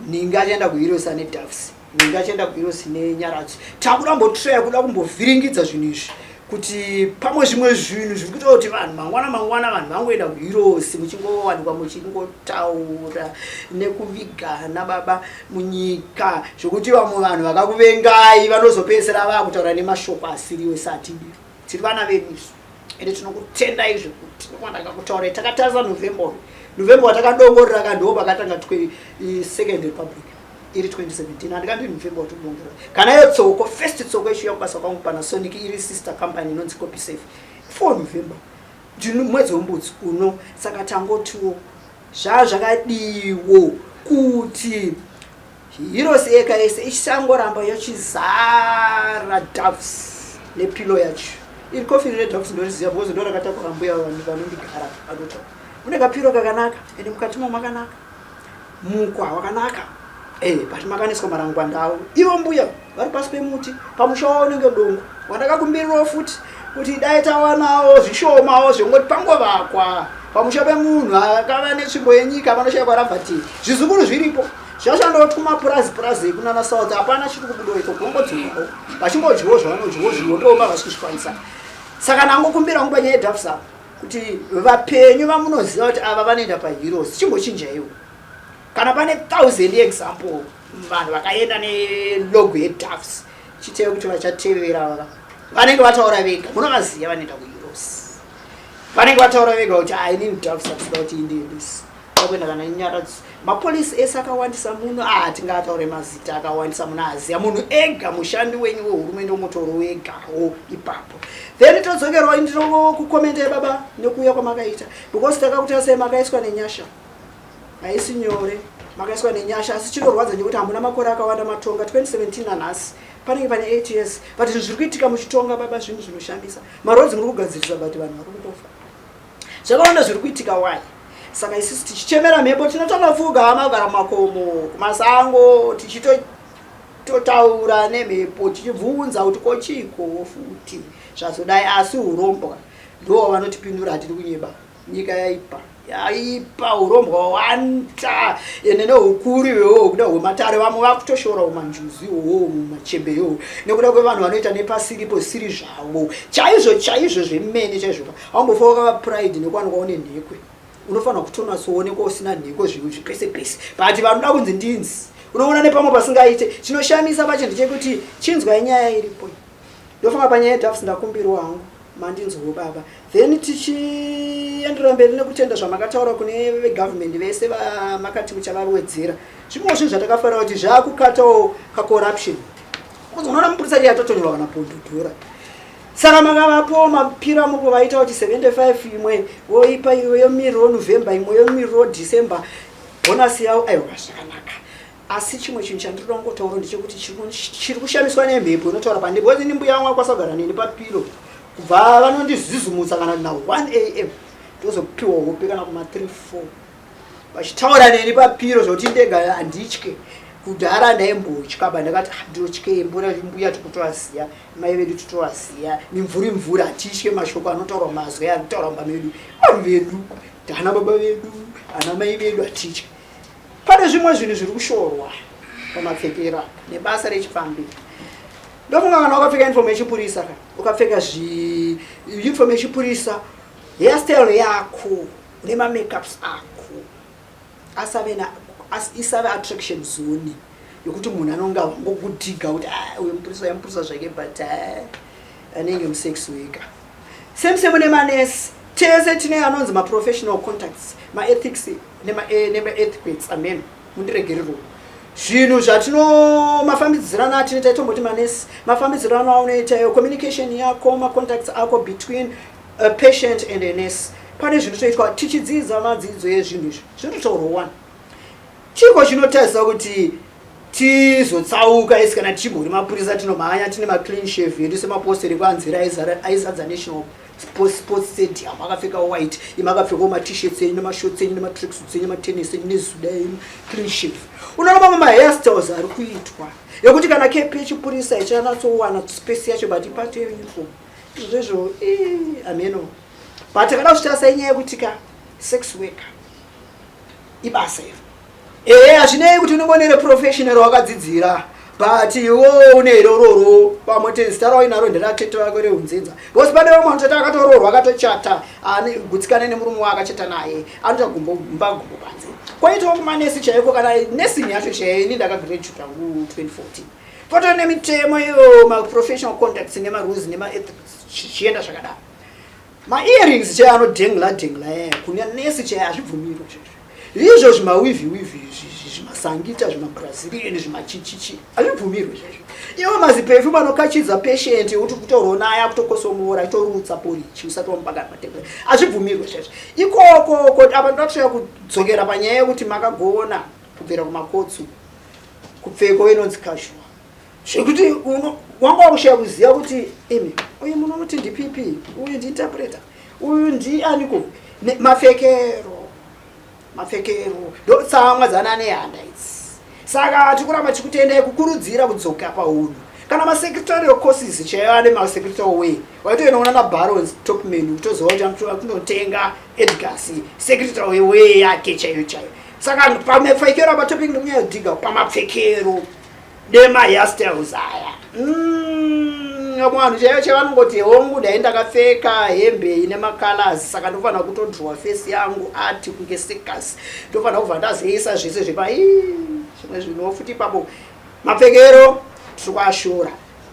ninga achienda kuHeroes ane Doves, ninga achienda kuHeroes neNyaradzo. Takuda kumbotraya kuda kumbovhiringidza zvinhu izvi kuti pamwe zvimwe zvinhu zviri kuita kuti vanhu mangwana mangwana vanhu vangoenda kuHeroes, muchingowanikwa muchingotaura nekuvigana baba munyika, zvokuti vamwe vanhu vakakuvengai vanozopedzisira vakutaura nemashoko asiriwo. Satidi tiri vana vedu isu, ende tinokutendai zvekuti ndakakutaurai. Takatarisa November, November watakadongorera ka, ndo pakatanga Second Republic iri 2017. Handikandi November watikudongorera kana iyo Tsoko, first Tsoko ichiuya kubasa kwangu Panasonic, iri sister company inonzi Copysafe, 4 November, mwedzi weMbudzi uno. Saka tangotiwo zvaa zvakadiwo kuti Heroes Acre yese ichangoramba yochizara Doves nepillow yacho. Iri coffin reDoves ndoriziva because ndo rakatakura mbuya vanondigara vanotaura. Mune kapillow kakanaka, ende mukati mo makanaka, mukwa wakanaka, but makaniswa marangwanda avo ivo mbuya vari pasi pemuti pamusha wavo unenge dongo wandakakumbirirawo futi kuti dai tawanawo zvishomawo zvengoti pangovakwa pamusha pemunhu akava netsvimbo yenyika panoshayikwa ravhatiri. Zvizukuru zviripo zvashandawo kumapurazi purazi ekunana South, hapana chiri kubudawo iko, kungodzokawo vachingodyiwo zvavanodyiwo zvihotooma vasi kuzvikwanisa. Saka ndangokumbira nguva nyaya yeDoves apa kuti vapenyu vamunoziva kuti ava vanoenda paHeroes, chimbochinjaiwo. Kana pane thousand example vanhu vakaenda nelogo yeDoves, chitei kuti vachatevera vanenge vataura vega, munovaziva vanoenda kuHeroes, vanenge vataura vega kuti ainini Doves asida kuti indiendesi kuenda kana Nyaradzo. Mapolisi ese akawandisa muno, hatingataure mazita akawandisa muno, aziya munhu ega, mushandi wenyu wehurumende umutoro wegawo ipapo. Then todzokerwa ndinokukomendai baba nekuuya kwamakaita, because takakutasai makaiswa nenyasha, haisi nyore, makaiswa nenyasha. Asi chinorwadza ndekuti hamuna makore akawanda matonga, 2017 nanhasi panenge pane 8 years, but zvinhu zviri kuitika muchitonga baba, zvinhu zvinoshamisa. Maroads muri kugadzirisa, but vanhu vari kutofa, zvakawanda zviri kuitika. Why? Saka isusu tichichemera mhepo, tinotongopfuga hama kugara mumakomo, kumasango, tichitotaura nemhepo, tichibvunza kuti kochiko futi zvazodai. Asi urombwa ndo vanotipindura, hatiri kunyeba. Nyika yaipa, yaipa, urombwa hwawanda, ende neukuru iwewo kuda hwematare. Vamwe vakutoshora umanjuzi iwowo mumachembe iwowo nekuda kwevanhu vanoita nepasiripo siri zvavo chaizvo chaizvo zvemene chaizvo. Haumbofa wakava pride nekuwanikwa une nhekwe, unofanira kutonatsoonekwa usina nhekwe, zvinhu zvipese pese, but vanoda kunzi ndinzi unoona nepamwe pasingaite. Chinoshamisa pacho ndechekuti chinzwai nyaya iripo. Ndofunga panyaya yeDoves ndakumbirwa hangu, mandinzwawo baba. Then tichienderera mberi nekutenda zvamakataura kune vegovernment vese vamakati muchavawedzera, zvimwewo zvinhu zvatakafanira kuti zvakukatawo kacorruption, unoona mupurisa iye atotonyorwa kana pondodhora. Saka makavapo mapiro amuko vaita kuti 75 imwe voipa iwe yomiriro November, imwe yomiriro December, bonus yavo. Aiwa, zvakanaka. Asi chimwe chinhu chandinoda kungotaura ndechekuti chiri kushamiswa nemhepo inotaura pandiri, because ini mbuya vangu akwanisa kugara neni papillow kubva vanondizizumutsa kana na 1 a.m., ndozopiwa hope kana kuma 3 4, vachitaura neni papillow zvokuti ndega handitye. Kudhara ndaimbotya ba, ndakati, "Ah, ndinotyei? Mbura mbuya tikutovaziya, mai vedu titovaziya, mimvuri mvuri, hatitye mashoko anotaurwa, mazwi ari kutaurwa mumba medu. Vanhu vedu, ana baba vedu, ana mai vedu, hatitye." Pane zvimwe zvinhu zviri kushorwa pamapfekero apa nebasa rechipfambi. Ndofunga kana wakapfeka uniform yechipurisa ka, ukapfeka uniform yechipurisa, hairstyle yako nemamakeups ako asave isave attraction zone yokuti munhu anonga angokudhiga kuti, "Ah, uyu mupurisa, yamupurisa zvake, but ah, anenge musex wega." Same same nemanesi, tese tine anonzi maprofessional contacts, maethics nemaetiquettes. Amen, mundiregerero. Zvinhu zvatino mafambidzirano atinoita, tomboti manesi, mafambidzirano aunoita iyo communication yako, macontacts ako between a patient and a nurse, pane zvinotoitwa tichidzidza madzidzo ezvinhu izvi, zvinototaurwa wani. Chiko chinotarisa kuti tizotsauka isi kana tichimbori mapurisa, tinomhanya tine maclean shave edu semapostori kwanzira aizadza National Sports Stadium akapfeka white, imi akapfekawo maT-shirts enyu nemashorts enyu nematracksuits enyu nematennis enyu nezuda enyu, clean shave. Unoona mamwe mahairstyles ari kuitwa ekuti kana kepi yechipurisa ichanatsowana space yacho, but ipati yeuniform izvozvo ameno. But takada kuzvitarisa inyaya yekuti ka Sex worker ibasa iro. Ehe, hazvinei kuti unenge une professional wakadzidzira, but iwo une here uroro? Pamwe te zita rawainaro nderatete vako reunzenza, because pane vamwe vanototi akatoroorwa, akatochata, ane gutsikane nemurume waakachata naye, anoita gumbo mba gumbo panze. Koitawo kumanesi chaiko, kana nursing yacho chaiyo. Ini ndakagraduata ku 2014. Poto nemitemo iyo, maprofessional contacts nemarules nemaethics, zvichienda zvakadaro. Maearrings chaiyo anodhengla dhengla yaya kune nesi chaiyo hazvibvumirwa chaizvo izvo. Zvimaweave weave, zvimasangita, zvimabrazilian, zvimachichichi hazvibvumirwe chaizvo. Iwo maziperfume anokachidza patient kuti kutaurawo naye akutokosomora, achitorutsa porichi usati wamupaka matablet, hazvibvumirwe chaizvo ikoko. Koti apa ndoda kudzokera panyaya yekuti makagona kubvira kumakotsu kupfeko inonzi casual, zvekuti wanga wakushaya kuziva kuti imi uyu munonoti ndipp, uyu ndiinterpreter, uyu ndianiko. Mapfekero ndotsamwa dzana nehanda idzi. Saka tikuramba tichikutendai kukurudzira kudzoka paunhu. Kana masecretarial courses chaiyo ane masecretarial way, waitoenoona nabarons topman, kutoziva kuti kunotenga Edgars secretarial way yake chaiyo chaiyo. Saka pamapfekero apa, topic ndikunyanyodhiga pamapfekero nemahairstyles aya. Vamwe vanhu chaivo chavanongoti, "Hongu, dai ndakapfeka hembe ine macolors, saka ndofanira kutodrowa face yangu ati kunge circus, ndofanira kubva ndazoisa zvese zvepa." Zvimwe zvinhu futi ipapo mapfekero tiri kuashura,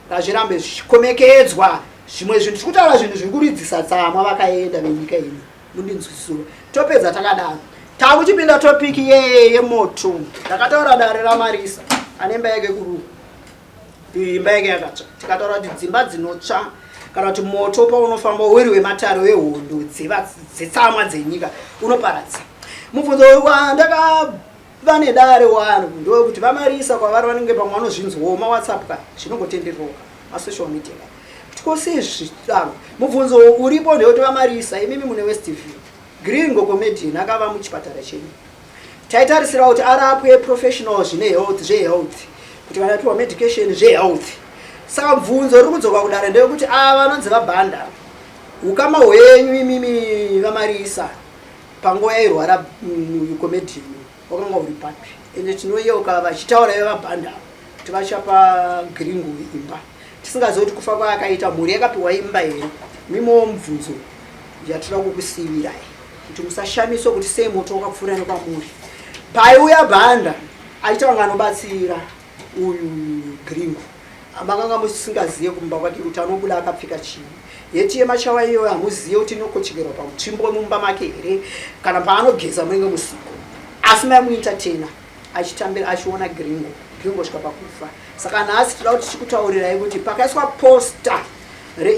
ngazvirambe zvichikomekedzwa. Zvimwe zvinhu tiri kutaura, zvinhu zviri kuridzisa tsamwa vakaenda venyika ino, mundinzwisisura. Topedza takadaro, takuchipinda topic yemoto. Ndakataura dare raMarisa ane imba yake kuru, imba yake yakatsva. Tikataura kuti dzimba dzinotsva kana kuti moto paunofamba uri wematare wehondo dzetsamwa dzenyika unoparadza. Mubvunzo wandakava nedare wano ndowekuti vaMarisa kwavari vanenge pamwe vanozvinzwawo maWhatsApp ka, zvinongotendererwa masocial media ka, kuti kose zvidaro. Mubvunzo uripo ndewekuti vaMarisa, imimi mune Westview, Gringo comedian akava muchipatara chenyu. Taitarisira kuti arapwe professional zvine health, zvehealth, kuti kana apiwa medication zvehealth. Saka mubvunzo uri kudzoka kudare ndewekuti ava vanonzi vaBhanda, ukama hwenyu imimi vaMarisa panguva yairwara uyu comedian wakanga uri papi? Ende tinoyeuka vachitaura ive vaBhanda kuti vachapa Gringo imba, tisingazivi kuti kufa kwaakaita mhuri yakapiwa imba here. Mimowo mubvunzo yatoda kukusivirai kuti musashamiswa kuti sei moto wakapfuura nekwamuri. Paiuya Bhanda achiita kunge anobatsira uyu Gringo, makanga musingazive kumba kwake kuti anobuda akapfeka chii. Heti yemashawa iyoyo hamuzive kuti inokochekerwa pamutsvimbo mumba make here, kana paanogeza munenge musiko, asi maimuentertaina achitambira achiona Gringo, Gringo svika pakufa. Saka nhasi toda kuti tichikutaurirai kuti pakaiswa poster.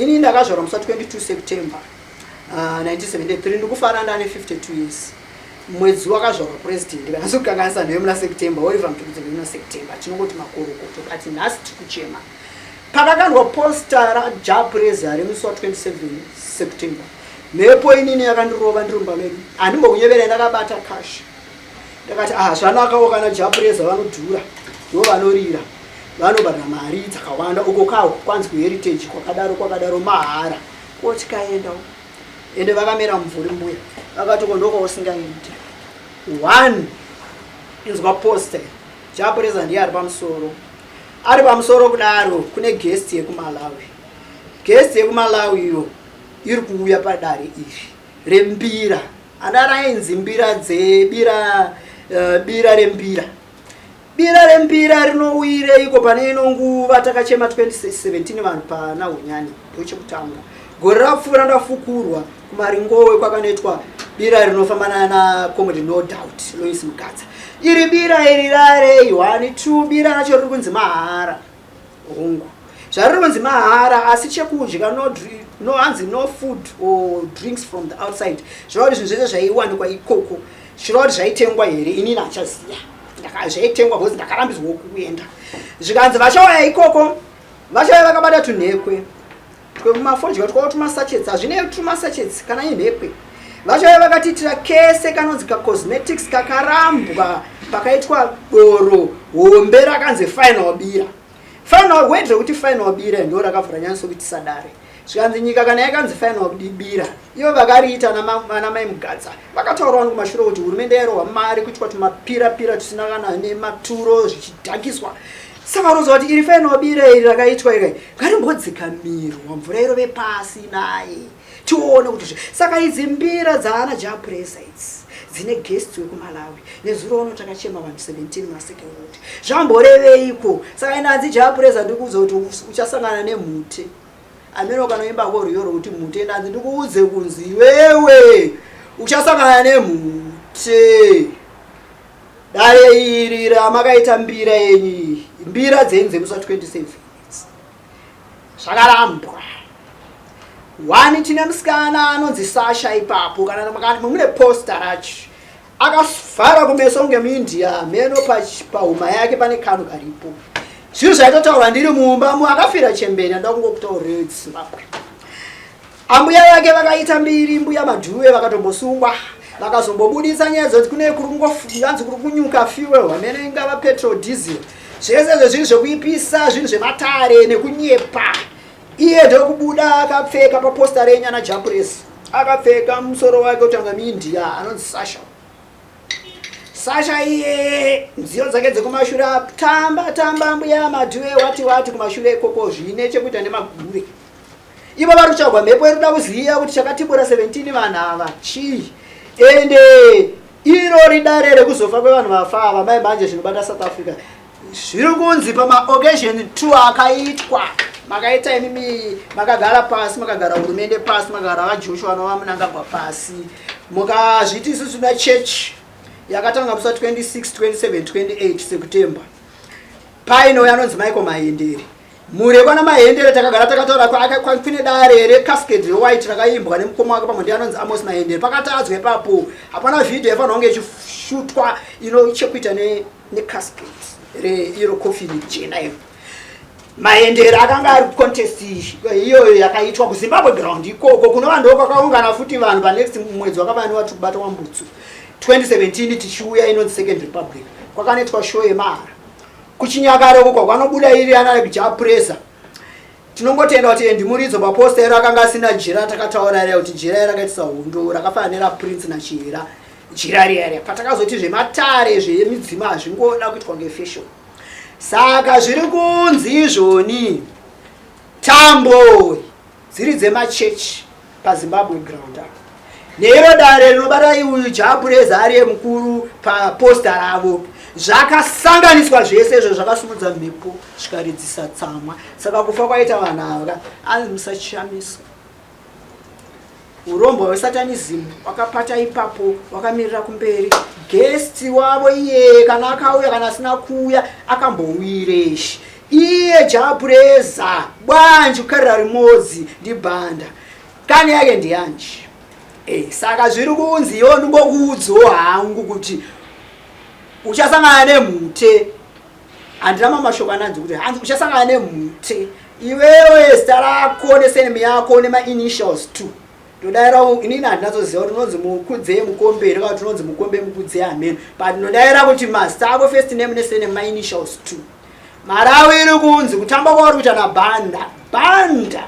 Ini ndakazvarwa musi wa22 September 1973, ndikufara ndane 52 years. Mwedzi wakazvarwa president kana sikukanganisa nheyo muna September, Oliver Mtukudzi muna September. Tinongoti makorokoto, but nhasi tiri kuchema. Pakakandwa poster raJah Prayzah remusi wa27 September, mhepo inini yakandirova ndiri mumba medu. Handimbokunyeverai, ndakabata cash, ndakati, "Ah, zvanakawo, kana Jah Prayzah vanodhura, ndo vanorira, vanobhadhara mari dzakawanda uko kawo kwanzi kuHeritage kwakadaro kwakadaro mahara, ko tikaendawo." Ende vakamera mumvuri mbuya, vakati, "Ko ndokwausingaendi." One, inzwa poster, Jah Prayzah ndiye ari pamusoro. Ari pamusoro kudaro kune guest yekuMalawi. Guest yekuMalawi iyo iri kuuya padare iri rembira, andarainzi mbira dzebira, bira rembira. Bira rembira rinouyireiko pane ino nguva? Takachema 2017 vanhu pana Hunyani, ndochekutanga. Gore rapfuura ndafukurwa kuMaringowe kwakanoitwa bira rinofambana nacomrade No Doubt Lois Mugadza. Iri bira iri rarei? One, two, bira racho riri kunzi mahara. Hongu, zvariri kunzi mahara, asi chekudya no, no, hanzi no food or drinks from the outside. Zvireva kuti zvinhu zvese zvaiwanikwa ikoko, zvireva kuti zvaitengwa here? Inini hachaziya zvaitengwa because ndakarambidzwa kuenda. Zvikanzi vachauya ikoko, vachauya vakabata tunhekwe twemafodya twavo, tumasachets, hazvinei tumasachets kana inhekwe. Vachauya vakatiitira kese kanonzi kacosmetics kakarambwa. Pakaitwa doro hombe rakanzi final bira. Final word rekuti final bira ndo rakavhura nyanyisa kuitisa dare. Zvikanzi nyika kana yakanzi final kudibira ivo vakariita vana mai Mugadza vakataura wani kumashure kuti hurumende yairohwa mari kuitwa tumapira pira tusina kana nematuro zvichidhakiswa. Saka unoziva kuti iri final bira iri rakaitwa iri ngarimbodzikamirwa mvura irove pasi naye tione kuti saka idzi mbira dzaana Japresa idzi dzine guests wekuMalawi. Nezuro uno takachema vanhu 17 masekeroti zvamboreveiko? Saka inanzi Japresa ndikuudza kuti uchasangana nemhute amene ukanoimbako rwiyo rwekuti mhute ndanzi ndikuudze kunzi iwewe uchasangana nemhute. Dare iri ramakaita mbira yenyu iyi, mbira dzenyu dzemusi wa 27 zvakarambwa. One tine musikana anonzi Sasha ipapo, kana mune poster racho akavhara kumeso kunge muIndia, meno pahuma yake pane kano karipo. Zvinhu zvaitotaurwa ndiri mumba mu akafira chemberi, anoda kungokutaurira Zimbabwe. Ambuya vake vakaita mbiri, mbuya Madhuve vakatombosungwa, vakazombobudisa nyaya dzoti kune kuri kuri kunyuka fuel, hamene ingava petrol, diesel, zvese izvo zvinhu zvekuipisa, zvinhu zvematare nekunyepa. Iye ndokubuda akapfeka paposta renyu ana Japres, akapfeka musoro wake kutanga muIndia, anonzi Sasha. Sasha iye nziyo dzake dzekumashure tamba tamba mbuya Madhuve wati wati kumashure ikoko zvine chekuita nemagure. Ivo vari kutsvagwa mhepo iri kuda kuziva kuti chakatibura 17 vanhu ava chii. Ende iro ridare rekuzofa kwevanhu vafa ava mai manje zvinobata South Africa zviri kunzi pamaoccasion 2 akaitwa makaita imimi makagara pasi, makagara hurumende pasi, makagara vaJoshua navaMnangagwa pasi, mukazviti isusu na church yakatanga musi wa 26 27 28 September painouya anonzi Michael Mahendere. Mhuri yekwana Mahendere takagara takataura kune dare recasket rewhite rakaimbwa nemukoma wake pamwe ndiye anonzi Amos Mahendere. Pakatadzwa ipapo hapana vhidhiyo yaifanirwa kunge ichishutwa ino chekuita necasket reiro coffin jena iro. Mahendere akanga ari contest iyoyo yakaitwa kuZimbabwe ground ikoko kunova ndo kwakaungana futi vanhu panext mwedzi wakavaniwa kubata wambutsu 2017 tichiuya inonzi Second Republic kwakanoitwa show yemahara kuchinyakare uko kwanobuda iri ana Japresa. Tinongotenda kuti Andy Muridzo paposta iro akanga asina jira, takataura ere kuti jira iro rakaitisa hondo rakafanana neraPrince naChihera jira riya riya. Patakazoti zvematare zvemidzimu hazvingoda kuitwa ngefashion. Saka zviri kunzi izvoni tambo dziri dzemachechi paZimbabwe ground apo neiro dare rinobata uyu Jabureza ari mukuru paposta ravo zvakasanganiswa zvese izvo zvakasimudza mhepo zvikaridzisa tsamwa. Saka kufa kwaita vanhu ava anzi musachamiswa. Urombwa hwesatanism wakapata ipapo wakamirira kumberi. Guest wavo iyeye kana akauya kana asina kuuya akambouyireshi iye Jabureza bwanji kukarira rimodzi ndibhanda kani yake ndiyanji. Saka zviri kunzi iwo ndingokuudzawo hangu kuti uchasangana nemhute. Handina mamashoko ananzi kuti hanzi uchasangana nemhute iwewe zita rako neseneme yako nemainitials 2 ndodaira inini handinatsoziva kuti unonzi Mukudzei Mukombe here kana kuti unonzi Mukombe Mukudzei hameno, but ndinodaira kuti mazita ako first name nesurname mainitials 2. Marawi iri kunzi kutamba kwauri kuita naBhanda Bhanda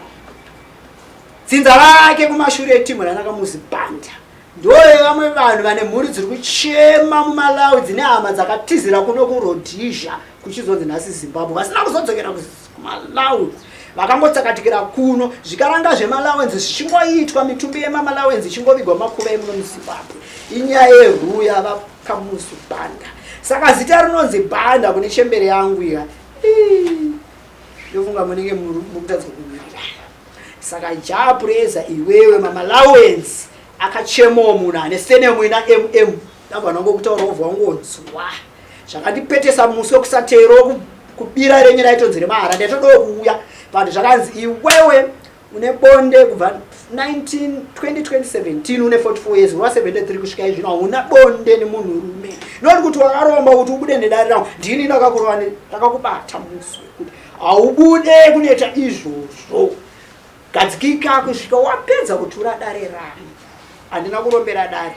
dzinza rake kumashure etimu ranakamuzi Bhanda ndoye vamwe vanhu vane mhuri dziri kuchema muMalawi dzine hama dzakatizira kuno kuRhodesia kuchizonzi nhasi Zimbabwe vasina kuzodzokera kuMalawi vakangotsakatikira kuno zvikaranga zvemalawenzi zvichingoitwa mitumbi yemamalawenzi ichingovigwa makuva emuno muZimbabwe. Inyaya yeruya vakamuzu Bhanda. Saka zita rinonzi Bhanda kune chembere yangu iya ndofunga munenge mukutadza kuwirirana. Saka Japreza iwewe mamalawenzi akachemawo munhu ane senemu ina mm ndabva nangokutaura wobva wangonzwa zvakandipetesa musi wekusateero kubira renyu raitonzi remahara ndaitodawo kuuya but zvakanzi iwewe une bonde kubva 2017 une 44 years wa 73 kusvika izvino hauna bonde nemunhurume noti kuti wakaromba kuti ubude nedare rangu ndini ndakakurova ndakakubata musi wekuti haubude kunoita izvozvo gadzikika kusvika wapedza kutura dare rangu. Handina kurombera dare.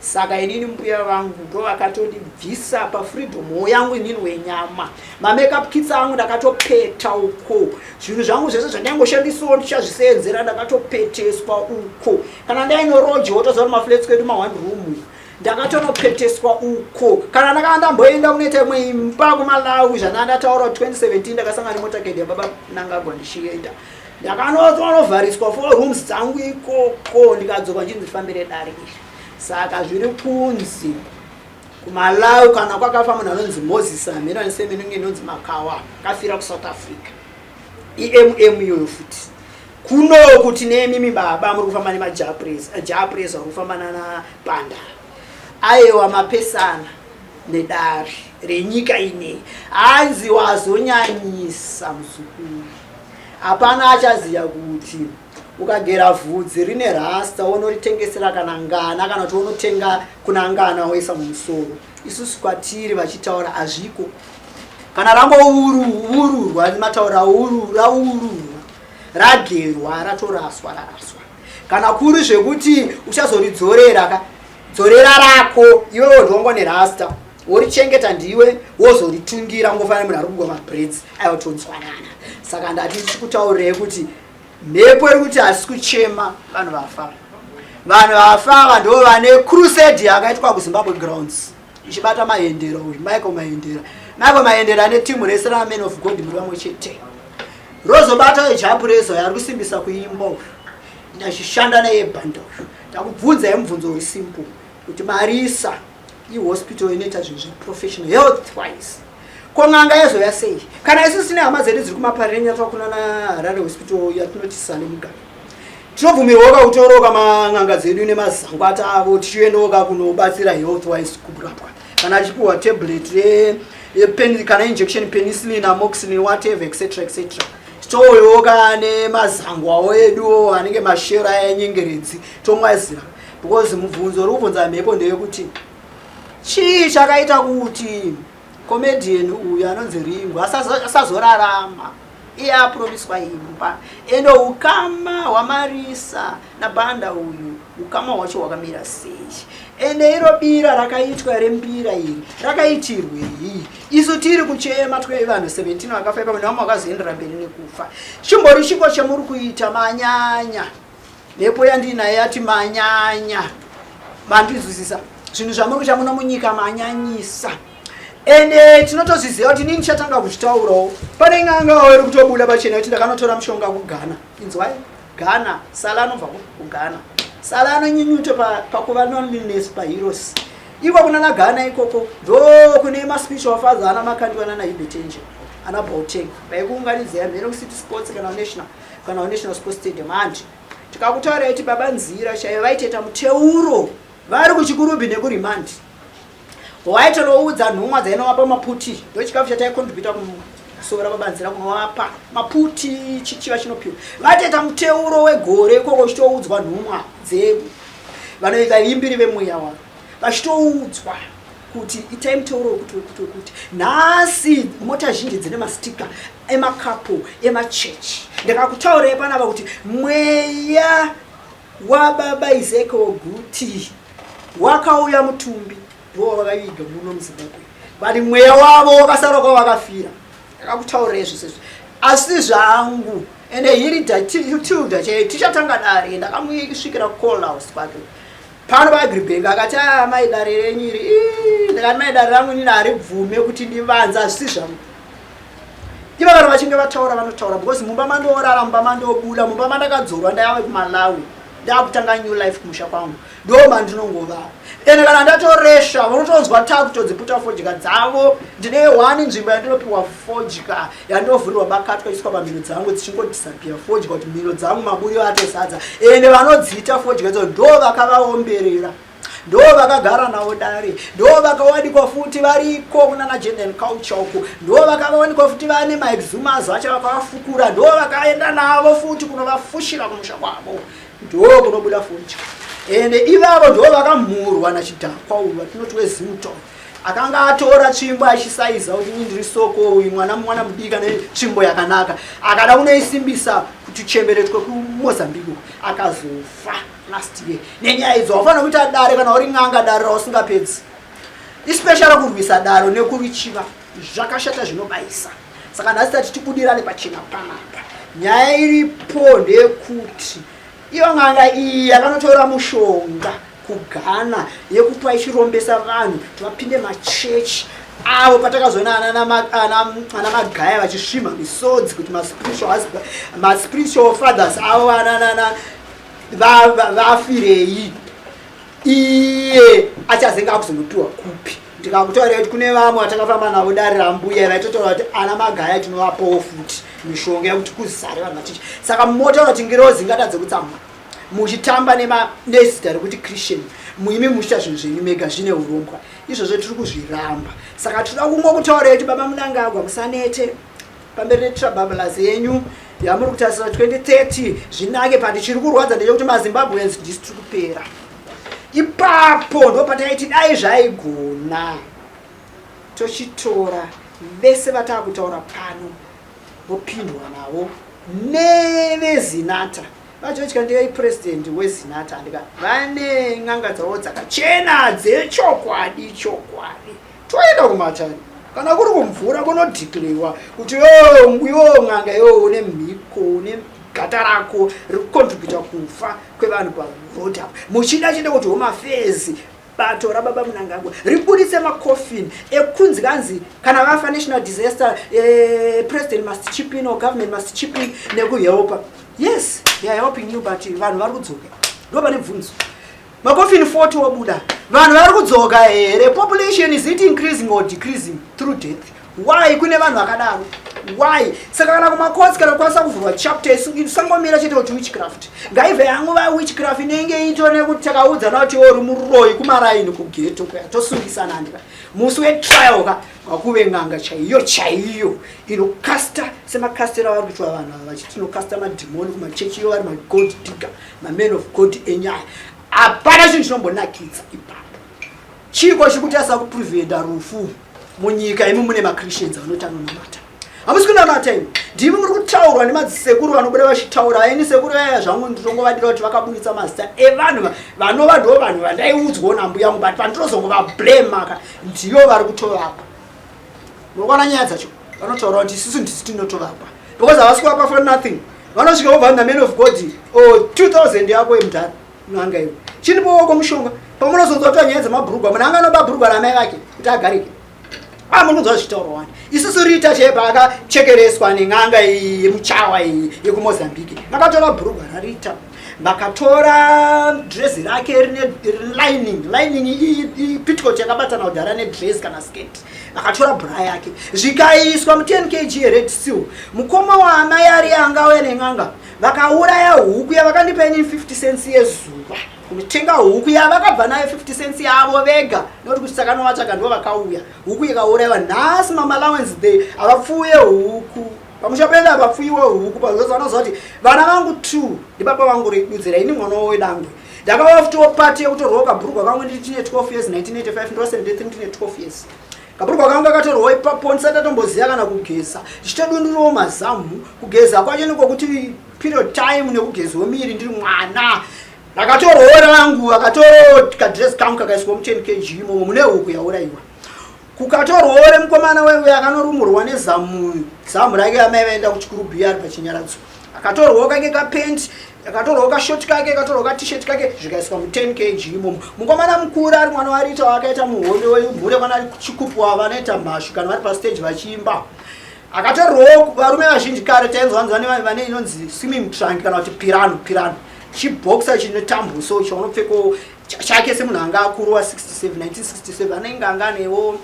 Saka inini mbuya vangu ndovakatondibvisa pafreedom yangu inini wenyama. Mamakeup kits angu ndakatopeta uko. Zvinhu zvangu zvese zvandaingoshandisawo ndichazviseenzera ndakatopeteswa uko. Kana ndainoroja wotoziva kuti maflats kwedu ma one room. Ndakatonopeteswa uko. Kana ndakanga ndamboenda kunoita imwe imba kuMalawi zvandanga ndataura 2017 ndakasangana nemotakedi yababa Mnangagwa ndichienda. Ndakanotovhariswa four rooms dzangu ikoko ndikadzoka ndichinzi fambire dare iri. Saka zviri kunzi kuMalawi kana kwakafa munhu anonzi Moses hameno ane same inenge inonzi Makawa akafira kuSouth Africa. IMM iyoyo futi. Kuno kuti nemimi baba muri kufamba nemajapresa, japresa uri kufamba nana Panda. Ayewa mapesana nedare renyika inei. Hanzi wazonyanyisa muzukuru. Hapana achaziva kuti ukagera vhudzi rine rasta wonoritengesera kana ngana kana kuti wonotenga kuna ngana woisa mumusoro. Isusu kwatiri vachitaura hazviko. Kana rangoururwa mataura raururwa ragerwa ratoraswa raraswa. Kana kuri zvekuti uchazoridzorera ka dzorera rako iwewo ndongo nerasta worichengeta ndiwe wozoritungira ungofanira munhu ari kugwa mabraids aiwa tonzwanana. Saka ndati tichikutaurirei kuti mhepo iri kuti hasi kuchema vanhu vafa. Vanhu vafa ava ndo vane crusade yakaitwa kuZimbabwe grounds ichibata Mahendera uyu Michael Mahendera. Michael Mahendera ane timu rese ra Man of God muri vamwe chete. Rozobata Japurezo yari kusimbisa kuimba uyu achishanda naye bhanda uyu. Takubvunzai mubvunzo uri simple kuti Marisa ihospital inoita zvinhu zveprofessional health wise ko n'anga yazouya sei kana isu sine hama dzedu dziri kumaParirenyatwa kuna naHarare Hospital yatinoti Sally Mugabe tinobvumirwawo kakutoroka man'anga dzedu nemazangwata avo tichiendawo kunobatsira health wise kurapwa kana achipiwa tablet kana injection penicillin, amoxicillin, whatever, etc etc. Titouyoka nemazangwawo edu anenge mashero aya enyengeredzi tomwazira, because mubvunzo uri kubvunza mhepo ndeyekuti chii chakaita kuti comedian uyu anonzi Ringo asazorarama iye apromiswa imba, ende ukama hwaMarisa naBanda uyu ukama hwacho hwakamira sei, ende iro bira rakaitwa rembira iri rakaitirwei? Isu tiri kuchema twe vanhu 17 vakafa ipapo nevamwe vakazoendera mberi nekufa. Chimbori chiko chamuri kuita? Manyanya. Mhepo yandinayo yati manyanya. Mandinzwisisa? Zvinhu zvamuri kuita muno munyika manyanyisa, ende tinotozviziva kuti inini ndichatanga kuzvitaurawo. Pane n'angawo iri kutobuda pachena kuti ndakanotora mushonga kuGhana. Inzwai, Ghana. Sala anobva kuGhana. Sala anonyinyuto pakuva loneliness paheroes iko kuna naGhana ikoko ndo kune maspiritual father ana Makandiwa nana Ibetenje ana Boateng vaikuunganidzai mheno kuCity Sports kana National Sports Stadium. Handi tikakutaurirai kuti baba Nzira chaivo vaitoita muteuro vari kuChikurubi nekurimandi, waitoroudza nhumwa dzainovapa maputi. Ndo chikafu chataicontributa kusora baba Nzira, kunovapa maputi chichiva chinopiwa. Vaitoita muteuro wegore ikoko uchitoudzwa nhumwa vanoita imbiri vemweya wavo, vachitoudzwa kuti itai muteuro wekuti wekuti wekuti. Nhasi mota zhinji dzine mastika emakapo emachechi. Ndakakutaurai panapa kuti mweya wababa Ezekiel Guti wakauya mutumbi ndiwo wavakaviga muno muZimbabwe, but mweya wavo wakasara kwavakafira. Ndakakutaurirai zvese izvi, asi zvangu ende Hilda Tilda chaiyo tichatanga dare. Ndakamusvikira call house kwake pano paAgribank, akati, "A mai, dare renyu iri." Ndakati, "Mai, dare rangu inini haribvume kuti ndivanze, hazvisi zvangu." Ivo vanhu vachinge vataura vanotaura, because mumba mandoorara, mumba mandobuda, mumba mandakadzorwa, ndaive kuMalawi, ndakutanga new life kumusha kwangu, ndo mandinongova. Ende kana ndatoresha unotonzwa takutodziputa fodya dzavo. Ndine one nzvimbo yandinopiwa fodya yandinovhurirwa bakatwa iswa pamhino dzangu, dzichingodisappear fodya kuti mhino dzangu maburi atozadza. Ende vanodziita fodya idzo ndo vakavaomberera, ndo vakagara navo dare, ndo vakawanikwa futi variko kunana Gender and Culture uku, ndo vakavawanikwa futi vane maexhumazo acho vakavafukura, ndo vakaenda navo futi kunovafushira kumusha kwavo, ndo kunobuda fodya. Ende ivavo ndo vakamhurwa nachidhakwa uyu vatinoti weZimto, akanga atora tsvimbo achisaiza kuti ini ndiri soko. Uyu mwana mudiki ane tsvimbo yakanaka akada kunoisimbisa kuti chemberetwe kuMozambique, akazofa. Last year nenyaya idzo haufanira kuita dare kana uri n'anga dare rausingapedzi, especially kurwisa daro nekurichiva, zvakashata, zvinobayisa. Saka nhasi tati tibudirane pachena panapa. Nyaya iripo ndeyekuti iyo n'anga iyi yakanotora mushonga kuGhana yekupa ichirombesa vanhu kuti vapinde machechi avo. Patakazoona ana Magaya vachisvimha misodzi kuti maspiritual fathers avo ananana vafirei, iye achazenge akuzonopiwa kupi? Ndikakutaurira kuti kune vamwe vatakafamba navo dare rambuya vaitotaura kuti ana Magaya tinovapowo futi mishonga yekuti kuzare vanhu vachichi. Saka motaura kuti ngirozi ingatadze kutsamwa muchitamba nezita rekuti Christian, muimi muchiita zvinhu zvenyu mega zvine urombwa? Izvozvo tiri kuzviramba. Saka tinoda kungokutaurira kuti baba Munangagwa, musanete pamberi netrabablas yenyu yamuri kutarisira 2030 zvinake. Pati chiri kurwadza ndechekuti maZimbabweans ndisi tiri kupera ipapo. Ndo pataiti dai zvaigona tochitora vese vataa kutaura pano vopindwa navo neveZinatha. VaGeorge Kandiyai, president weZinatha, andika vane n'anga dzavo dzakachena dzechokwadi chokwadi. Toenda kumatare kana kuri kumvura kunodeclarewa kuti yo n'anga iwo une mhiko, une gata rako riri kucontributa kufa kwevanhu paroad apo. Muchida chete kuti Home Affairs, bato rababa Munangagwa, ribudise macoffin ekunzi kanzi kana vafa, national disaster, president must chip in or government must chip in nekuhelpa. Yes, they are helping you, but vanhu vari kudzoka. Ndo pane bvunzo. Makofini 40 wabuda, vanhu vari kudzoka here? Population, is it increasing or decreasing through death? Why kune vanhu vakadaro? Why? Saka kana kumakotsi kana kukwanisa kuvhurwa chapter, isangomira chete kuti witchcraft, ngaibve yanguva witchcraft inenge ito nekuti takaudzana kuti uri muroyi kumaraini kughetto kuya, tosungisana ndika musi wetrial ka kwakuve n'anga chaiyo chaiyo inokasta semakastero avari kuitwa vanhu ava vachiti tinokasta madhimoni kumachechi, iyo vari magold digger, mamen of God enyaya. Hapana chinhu chinombonakidza ipapo. Chiko chiri kutarisa kupreventa rufu munyika? Imi mune maChristians vanoti anonamata, hamusi kunamata imi. Ndimi muri kutaurwa nemadzisekuru vanobuda vachitaura. Aini sekuru vaya zvangu nditongovadira kuti vakabuditsa mazita evanhu vanova ndo vanhu vandaiudzwawo nambuya yangu, but pandinozongovablamaka ndiyo vari kutovapa. Munokuona nyaya dzacho vanotaura kuti isusu ndisi tinotovapa because havasi kuvapa for nothing. Vanosvika vobva naman of God o 2000 yako yemudhara n'anga iwe, chindipowo mushonga. Pamunozonzwa kuta nyaya dzemabhurugwa, munhu anga anoba bhurugwa ramai vake kuti agarike. Ah, munonzwa zvichitaurwa wani. Isusu Rita chaipa akachekereswa nen'anga iyi yemuchawa iyi yekuMozambique. Vakatora bhurugwa raRita, vakatora dresi rake rine lining, lining petticoat yakabatana kudhara nedress kana skirt. Vakatora bra yake, zvikaiswa mu10 kg yeRed Seal. Mukoma waamai ari anga auya nen'anga, vakauraya huku yavakandipa ini 50 cents yezuva kunotenga huku yavakabva nayo 50 cents yavo vega, nokuti kuti sakanovatsvaga ndo vakauya. Huku ikaurayiwa. Nhasi mamaallowance they havapfuye huku pamusha pedu, havapfuyiwe huku. Vanoziva kuti vana vangu two ndibaba vangu redudzira ini mwana wedangwe. Ndakava futiwo pati yekutorwawo kabhurugwa kangu nditine 12 years, 1985, ndo 73, ndine 12 years. Kabhurugwa kangu kakatorwawo ipapo ndisati ndatomboziva kana kugeza, ndichitodundurawo mazamu. Kugeza kwacho nekokuti period time nekugezawo miri ndiri mwana. Ndakatorwawo rangu, akatoro kadress kangu kakaiswa mu10 kg imomo mune huku yaurayiwa. Kukatorwawo remukomana wewe akanorumurwa nezamu, zamu rake amai vaenda kuchikuru ari pachinyaradzo. Akatorwawo kake kapenti, akatorwawo kashoti kake, akatorwawo katshirt kake, zvikaiswa mu10 kg imomo. Mukomana mukuru ari mwana warita wakaita muhombe wemhure kwana Chikupu, vanoita mhashu kana vari pastage vachiimba. Akatorwawo. Varume vazhinji kare tainzwanzwa vane inonzi swimming trunk kana kuti pirano. Pirano chibhoxa chine tambuso chaunopfekawo chake semunhu anga akuru wa 67, 1967, anenge anga anewo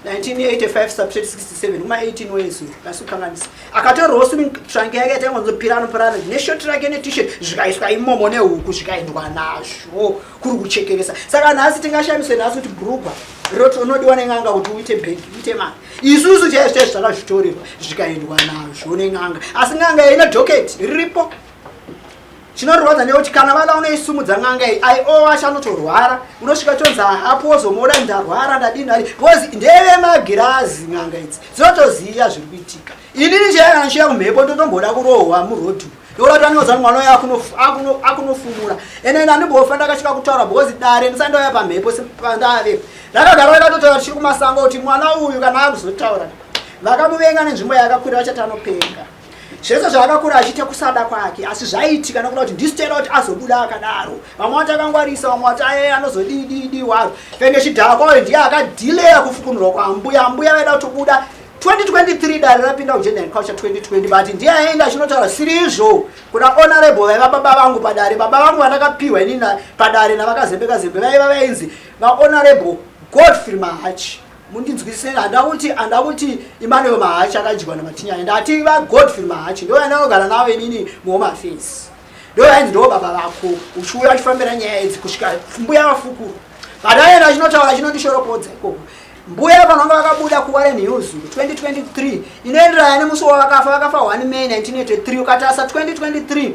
1985 subtract 67 kuma 18 years, kasi kukanganisa. Akatorwawo swimming trunk yake yataingonzo pirano pirano neshoti rake neT-shirt, zvikaiswa imomo nehuku, zvikaendwa nazvo kuri kuchekeresa. Saka nhasi tingashamiswe nhasi kuti bhurugwa roti unodiwa nen'anga kuti uite bhegi, uite mari. Isusu chaizvo chaizvo takazvitorerwa, zvikaendwa nazvo nen'anga, asi n'anga ine docket riripo. Chinorwadza ndekuti kana vada unoisumudza n'anga iyi, aio achanotorwara, unosvika tonzi hapo, wozomuona ndarwara, ndadini ari, because ndevemagirazi. N'anga idzi dzinotoziva zviri kuitika. Inini chaiyo kana ndichiuya kumhepo ndotomboda kurohwa murodhu. Ndokuda kuti anozani mwana uyo akunofumura. Ene ine handimbofa ndakasvika kutaura because dare ndisati ndauya pamhepo pandave. Ndakagara ndakatotaura tichiri kumasango kuti mwana uyu kana akuzotaura vakamuvenga nenzvimbo yaakakwira vachati anopenga. Zvese zvaakakura achiita kusada kwake asi zvaiitika nokuda kuti ndisu taida kuti azobuda akadaro. Vamwe vati akangwarisa, vamwe vati aye anozodididi waro. Fenge chidhakwa uyu ndiye akadhileya kufukunurwa kwaambuya. Ambuya vaida kutobuda 2023 dare rapinda kugender and culture 2020 but ndiye aenda achinotaura sirizvo kuna honorable vaiva baba vangu padare. Baba vangu vandakapiwa inini padare navakazembe kazembe vaiva vainzi vahonorable Godfrey Mahachi. Mundinzwisise handakuti handakuti Emmanuel Mahachi akadyiwa naMatinyanya. Ndati vaGodfrey Mahachi ndo vandinogara navo inini muHome Affairs. Ndo vainzi ndo baba vako uchiuya uchifambira nyaya idzi kusvika mbuya vafukuru. But aenda achinotaura achinondishoropodza ikoko. Mbuya vanhu vanga vakabuda kuWarren Hills 2023 inoenderana nemusi wavakafa vakafa 1 May 1983 ukatarisa 2023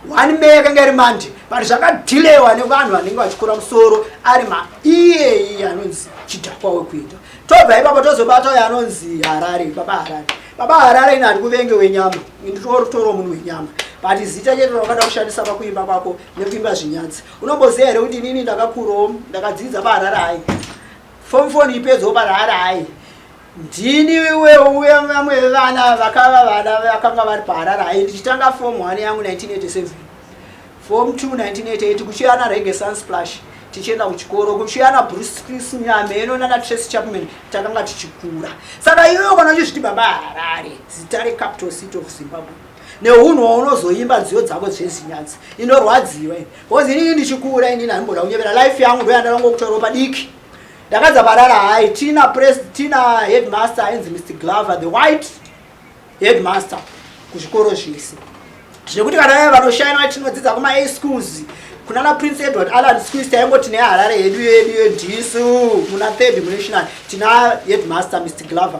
1 May yakanga iri Monday but zvakadhilewa nevanhu vanenge vachikura musoro ari maiye iye anonzi chidhakwa wekuita. Tobva ipapo tozobata uyo anonzi Harare, baba Harare. Baba Harare ini handikuvenge wenyama, nditoro munhu wenyama but zita chete rawakada kushandisa pakuimba kwako nekuimba zvinyadzi. Unomboziva here kuti inini ndakakurawo ndakadzidza paHarare hai form 4 ipedzawo paHarare hai ndini uye vamwe vevana vakava vana vakanga vari paHarare hai ndichitanga form 1 yangu 1987 form 2 1988 kuchiyana Reggae Sunsplash tichienda kuchikoro kuchiyana Bruce Chris Nyameno nana Tracy Chapman takanga tichikura. Saka iwewe kana uchizviti baba Harare zita recapital city of Zimbabwe nehunhu hwaunozoimba nziyo dzako dzezinyadzi inorwadziwa because inini ndichikura inini handimboda kunyevera life yangu ndoyandakangokutorawo padiki. Ndakadza parara hai tina press tina headmaster ainzi Mr Glover the white headmaster kuzvikoro zvese zvekuti kana vaya vanoshaina tinodzidza kuma A schools kunana Prince Edward Island schools taingoti neHarare yedu yedu yedisu muna third munational tina headmaster Mr Glover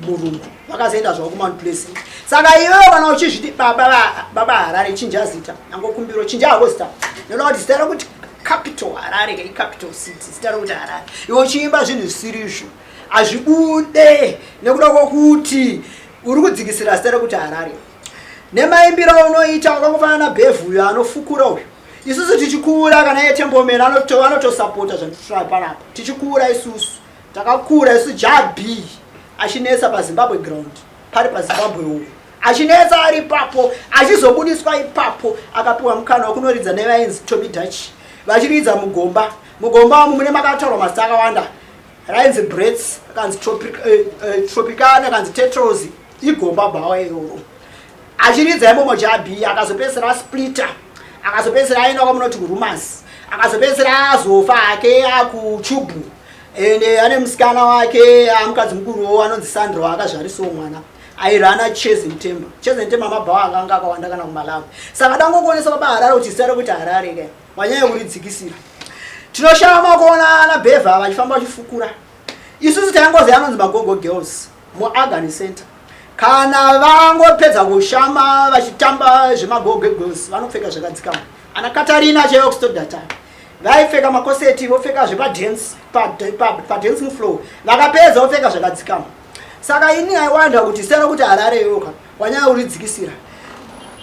murungu vakazoenda zvavo kuMount Pleasant. Saka iwewe kana uchizviti baba baba Harare chinja zita angokumbiro chinja hako zita ndoda kuti zita rokuti capital Harare kai capital city zita rokuti Harare iwe uchiimba zvinhu zvisiri izvo hazvibude nekuda kwokuti uri kudzikisira zita rekuti Harare nemaimbiro aunoita wakangofanana nabhevhu uyo anofukura uyo. Isusu tichikura kana iye Tembomera anotosapota zvanditira panapa tichikura isusu takakura isu Jabi achinetsa paZimbabwe ground pari paZimbabwe uyu achinetsa ari ipapo achizobudiswa ipapo akapiwa mukana wekunoridza nevainzi Tommy Dutch vachiridza mugomba. Mugomba umu mune makataurwa mazita akawanda rainzi Brets akanzi Tropicana akanzi Tetros igomba bhawa iroro achiridza imomo Jabi akazopedzisira asplitter akazopedzisira aenda kwamunoti kuRumas akazopedzisira azofa hake akuchubu ende ane musikana wake amukadzi mukuruwo anonzi Sandra waakazvarisawo mwana airana Chase Temba. Chase Temba mabhawa akanga akawanda kana kuMalawi. Saka dangokuonesa baba Harare kuti zita rekuti Harare ke wanyanya kuridzikisira. Tinoshama kuona ana Bhevha vachifamba vachifukura. Isusu taingoziva anonzi magogo girls muAgani Center. Kana vangopedza kushama vachitamba zvemagogo girls vanopfeka zvakadzikama. Ana Katarina chaivo kuStodata vaipfeka makoseti vopfeka zvepadance padancing floor vakapedza vopfeka zvakadzikama. Saka ini I wonder kuti zita rokuti Harare iyoka wanyanya kuridzikisira.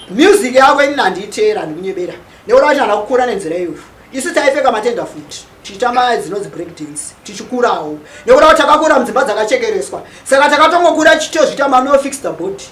Music yako ini handiiteera ndikunyebera nekuda kuti handina kukura nenzira iyoyo. Isu taipfeka matenda futi tichitamba dzinonzi break dance tichikurawo nekuda kuti takakura mudzimba dzakachekereswa saka takatongokura tichitozviita mano fix the body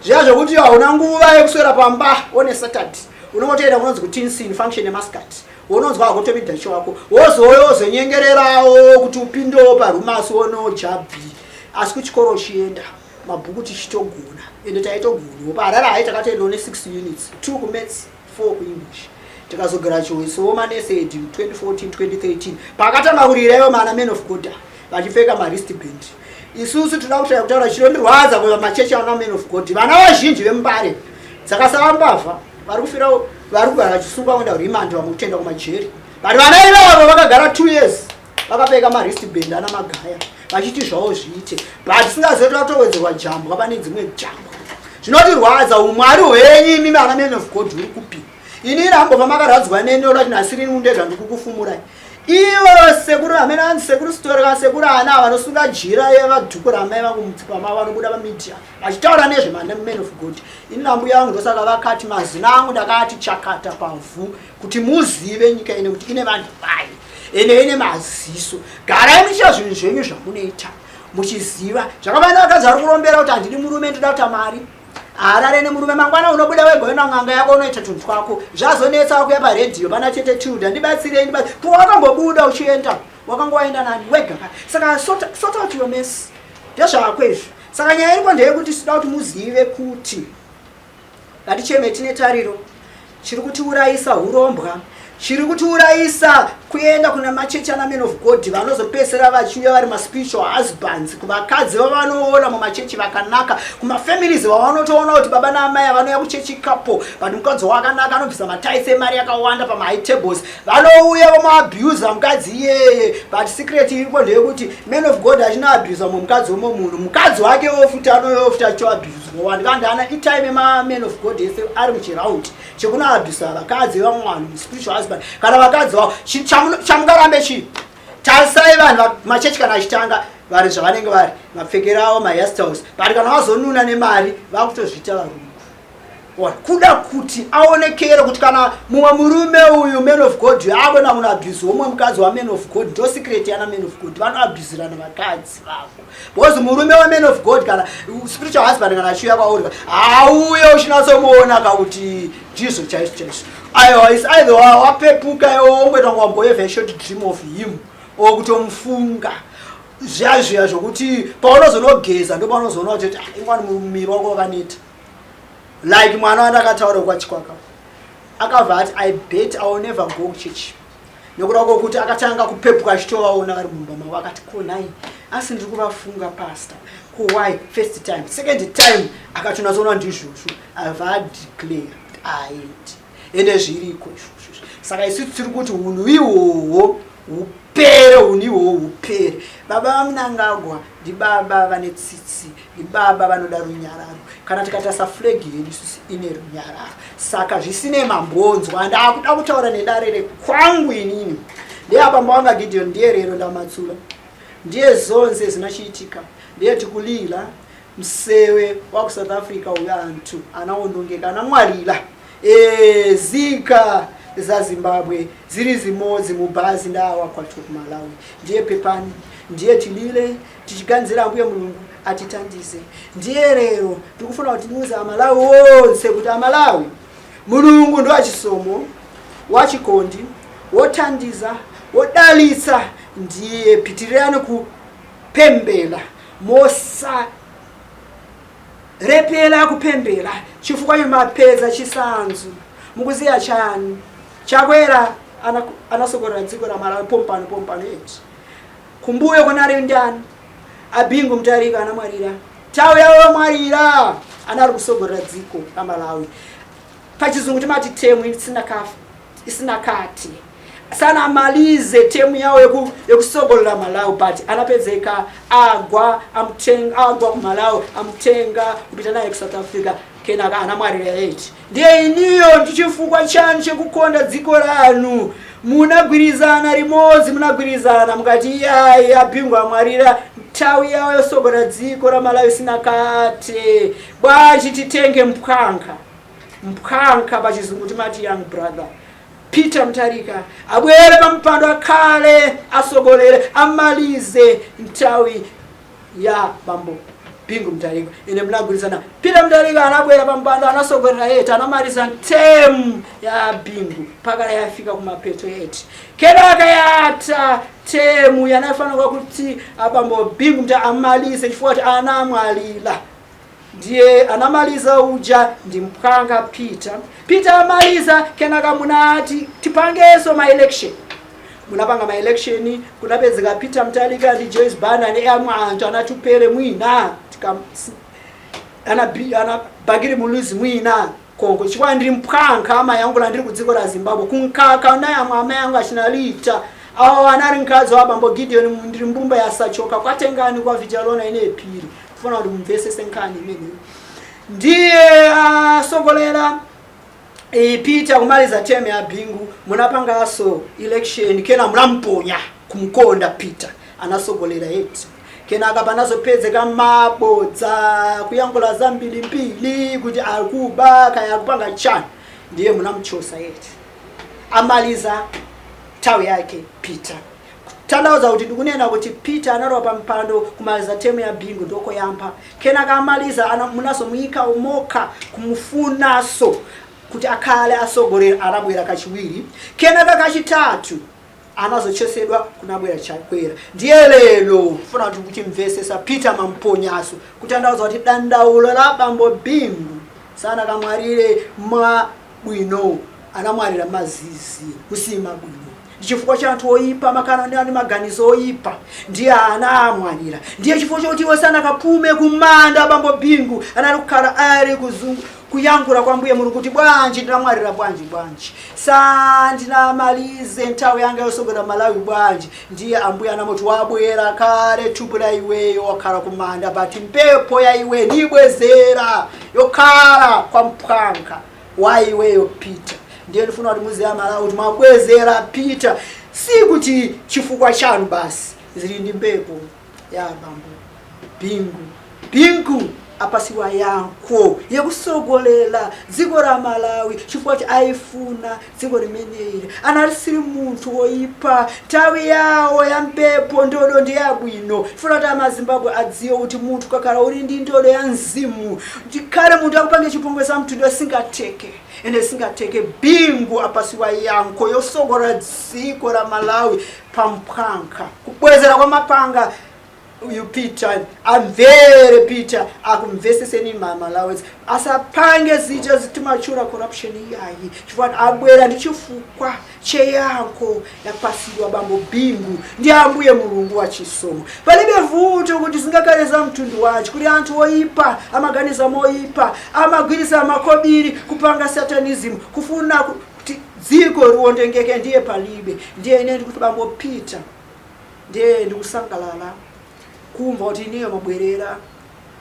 zviya zvokuti hauna nguva yekuswera pamba one Saturday unongotoenda kunonzi kutinsin function yemascat wononzwa hako tomidhachi wako wozouya wozonyengererawo kuti upindewo parumasi wonojabvi asi kuchikoro uchienda mabhuku tichitogona ende taitogonawo paHarare hai takatoendawo ne6 units 2 kumaths 4 kuEnglish tikazograduatewo manurse 2014 2013 pakatanga kurira ivo mana man of God vachipfeka maristband. Isusu tinoda kushaya kutaura chinondirwadza kuva machechi ana man of God vana vazhinji vemumbare dzakasava mbavha vari kufira vari kugara vachisungwa kuenda remand vamwe kutoenda kumajeri but vana ivavo vakagara 2 years vakapfeka maristband ana magaya vachiti zvavo zviite but singazive tvatowedzerwa jambwa pane dzimwe jambwa zvinotirwadza umwari hwenyu imi vana man of God huri kupi. Inini hambova makaradzwa neni orati nhasirini mundega ndikukufumurai. Ivo sekuru amene anzi sekuru sitori kana sekuru ana vanosunga jira yevadhuku ramai vangu mutsipa mavo vanobuda pamedia vachitaura nezve man of God. Ini nambuya vangu ndosaka vakati mazina angu ndakati chakata pavhu kuti muzive nyika ine kuti ine vanhu vayo ende ine maziso. Garai muchiita zvinhu zvenyu zvamunoita muchiziva zvakafanira. Vakadzi vari kurombera kuti handidi murume, ndoda kuita mari, harare nemurume. Mangwana unobuda wega uenda n'anga yako, unoita tunhu twako, zvazonetsa wakuya paredhiyo pana tete Tilda, ndibatsirei, ndibatsire. Ko wakambobuda uchienda, wakanga waenda nani? Wega ka. Saka sort out your mess, ndezvako izvi. Saka nyaya iripo ndeyekuti tinoda kuti muzive kuti ngaticheme tine tariro. Chiri kutiurayisa urombwa, chiri kutiurayisa kuenda kuna machechi ana man of God vanozopedzisira vachiuya vari maspiritual husbands kuvakadzi vavanoona mumachechi vakanaka, kumafamilies vavanotoona kuti baba naamai vanouya kuchechi couple, but mukadzi wakanaka anobvisa matithes emari yakawanda pamahigh tables, vanouya vomuabusa mukadzi iyeye. But secret iripo ndeyekuti man of God achinoabusa mumwe mukadzi womwe munhu, mukadzi wake wofuti anouya futi achitoabuswa. Wandikandana itime maman of God ese ari muchiraundi chekunoabusa vakadzi vamwe vanhu, spiritual husband kana vakadzi vavo. Chamungarambe chii? Tarisai vanhu machechi kana achitanga vari zvavanenge vari, mapfekero avo, mahairstyles, but kana vazonuna nemari vakutozviita varungu. Kuda kuti aonekere kuti kana mumwe murume uyu man of God akona munhu abuse womwe mukadzi waman of God. Ndo secret yana man of God, vanoabusirana vakadzi vavo, because murume waman of God kana spiritual husband kana achiuya kwauri, hauye uchinatsomuona kakuti ndizvo chaizvo chaizvo. Aiwa, is either wapepuka iwe wongoita wambohave a short dream of him or kutomufunga zviya zviya zvokuti paunozonogeza ndo paunozoona kuti, ah, ingwani mumiri wako wakaneta. Like mwana wandakataura kwachikwaka akabva ati, "I bet I will never go kuchechi," nekuda kwokuti akatanga kupepuka achitovaona vari mumba mavo. Akati, "Konai asi ndiri kuvafunga, pastor, ko why?" First time, second time, akatonatsoona ndizvozvo, abva adeclare kuti aendi. Ende zviriko izvozvo. Saka isu tiri kuti unhu ihwohwo hupere, unhu ihwohwo hupere. Baba vaMunangagwa ndibaba vane tsitsi, ndibaba vanoda runyararo. Kana tikatarisa flag yedu isusu ine runyararo. Saka zvisine mambonzwa, ndakuda kutaura nedare rekwangu inini. Ndeyabamba wanga Gideon, ndiye rero ndamatsula, ndiye zonse zinachiitika, ndiye tikulila msewe wakuSouth Africa uyo antu anaondongeka, anamwalira. Zika zaZimbabwe ziri zimodzi mubhazi ndawa kwatu kuMalawi. Ndiye pepani, ndiye tilile tichiganzira mbuye Mulungu atitandize. Ndiye lero tikufuna kuti tiuze aMalawi wonse kuti aMalawi, Mulungu ndo achisomo wachikondi, wotandiza, wodalitsa. Ndiye pitirirani kupembela, mosa repera kupembera chifukwa mapedza chisanzu. Mukuziya chani? Chakwera anasokorera dziko raMalawi pompano pompano eti kumbuyo kunari ndani? ABingu Mutarika anamwarira tau yavo, vamwarira anari kusogorera dziko raMalawi. Pachizungu timati term isina kati sana malize term yawo yekusogorera Malawi, but anapedzeka agwa amutenga, agwa kuMalawi, amutenga kupita naye kuSouth Africa, kenaka anamwarira 8. Ndiye iniyo ndichifukwa chanu chekukonda dziko ranu munagwirizana rimodzi, munagwirizana mukati iyai aBingu amwarira, nthawi yawo yosogora dziko raMalawi isina kate, bwanji titenge mpwanka mpwanka, pachizungu timati young brother Peter Mutharika, abwere pamupando, akhale asogolere, amalize nthawi ya bambo Bingu Mutharika. Ine munagwirizana, Peter Mutharika anabwera pampando, anasogolera yeti, anamaliza term ya Bingu pakala yafika kumapeto yeti. Kenaka yatha term yanafanirwa kuti abambo Bingu Mutharika amalize chifukwa kuti anamwalira. Ndiye anamaliza uja ndi mpwanga Peter. Peter amaliza, kenaka munati tipangenso ma election. Munapanga ma election, kunapezeka Peter Mutharika ndi Joyce Banda ne amwe anthu anatupere mwina ana Bakili Muluzi mwina konko, chifukwa ndiri mpwankha amayankhula ndiri ku dziko la Zimbabwe kunkaka naye amwe amayi angu achinalita awo anali mkazi wa bambo Gideon, ndiri mbumba yasachoka kwatengani kwa Vichalona ine phiri kufuna kuti mumvesese nkhani imeneyo. Ndiye asogolera. Peter kumaliza term ya Bingu munapangaso election, kena munamuponya kumukonda Peter anasogolera yeti. Kenaka panazopedzeka mabodza, kuyankhula zambirimbiri kuti akuba kaya akupanga chani, ndiye munamuchosa yeti. Amaliza nthawi yake Peter. Kutanthauza kuti ndikunena kuti Peter analowa pa mpando kumaliza term ya Bingu ndokoyamba. Kenaka amaliza munasomuyika mokha kumufunaso kuti akhale asogolera, anabwera kachiwiri. Kenaka kachitatu anazochesedwa, kunabwera Chakwera. Ndiye lero funa kuti kuchimvesesa, Peter mamponyaso, kutanthauza kuti dandaulo la bambo Bingu sanakamwalire mwa bwino, anamwalira mazizi kusima bwino. Ndi chifukwa cha anthu oyipa makana ndi maganizo oyipa, ndiye ana amwalira. Ndiye chifukwa choti iwo sanakapume kumanda, bambo Bingu anali kukhala ali kuzungu kuyankhula kwa Mbuye Mulungu kuti, "Bwanji ndinamwalira? Bwanji, bwanji sandinamalize nthawi yanga yosogolera Malawi? Bwanji?" Ndiye Ambuye anamoti, "Wabwera kale thupi la iweyo, wakhala kumanda, but mphepo ya iwe nibwezera yokhala kwa mphwanka wa iweyo Peter." Ndiye ndifuna kuti muziya Malawi kuti mwabwezera Peter sikuti chifukwa chanu basi, zili ndi mphepo ya bambo Bingu. Bingu apasiwa yankho yekusogolera dziko la Malawi chifukwa kuti ayifuna dziko limeneli. Analisiri munthu woyipa, nthawi yawo ya mphepo ndodo ndi yabwino. Funa kuti amaZimbabwe adziwe kuti munthu kakhala uli ndi ndodo ya mzimu, ndikhale munthu akupange chipongwe sa mtundu, singateke ende singateke. Bingu apasiwa yankho yosogolera dziko la Malawi pamphwanka kubwezera kwa mapanga uyu Peter. Amvere Peter, akumveseseni maMalawis, asapange zija zitimachura corruption iyayi, chifukwa abwera ndi chifukwa cheyankho yapasidwa bambo Bingu ndi Ambuye Mulungu wa chisomo. Palibe vuto kuti zingakhale za mtundu wanji, kuti anthu oyipa amaganiza moyipa, amagwirisa makobiri kupanga satanism, kufuna kuti dziko liwondengeke, ndiye palibe. Ndiye ine ndikuti bambo Peter, ndiye ndikusangalala kumva kuti iniyo mabwerera,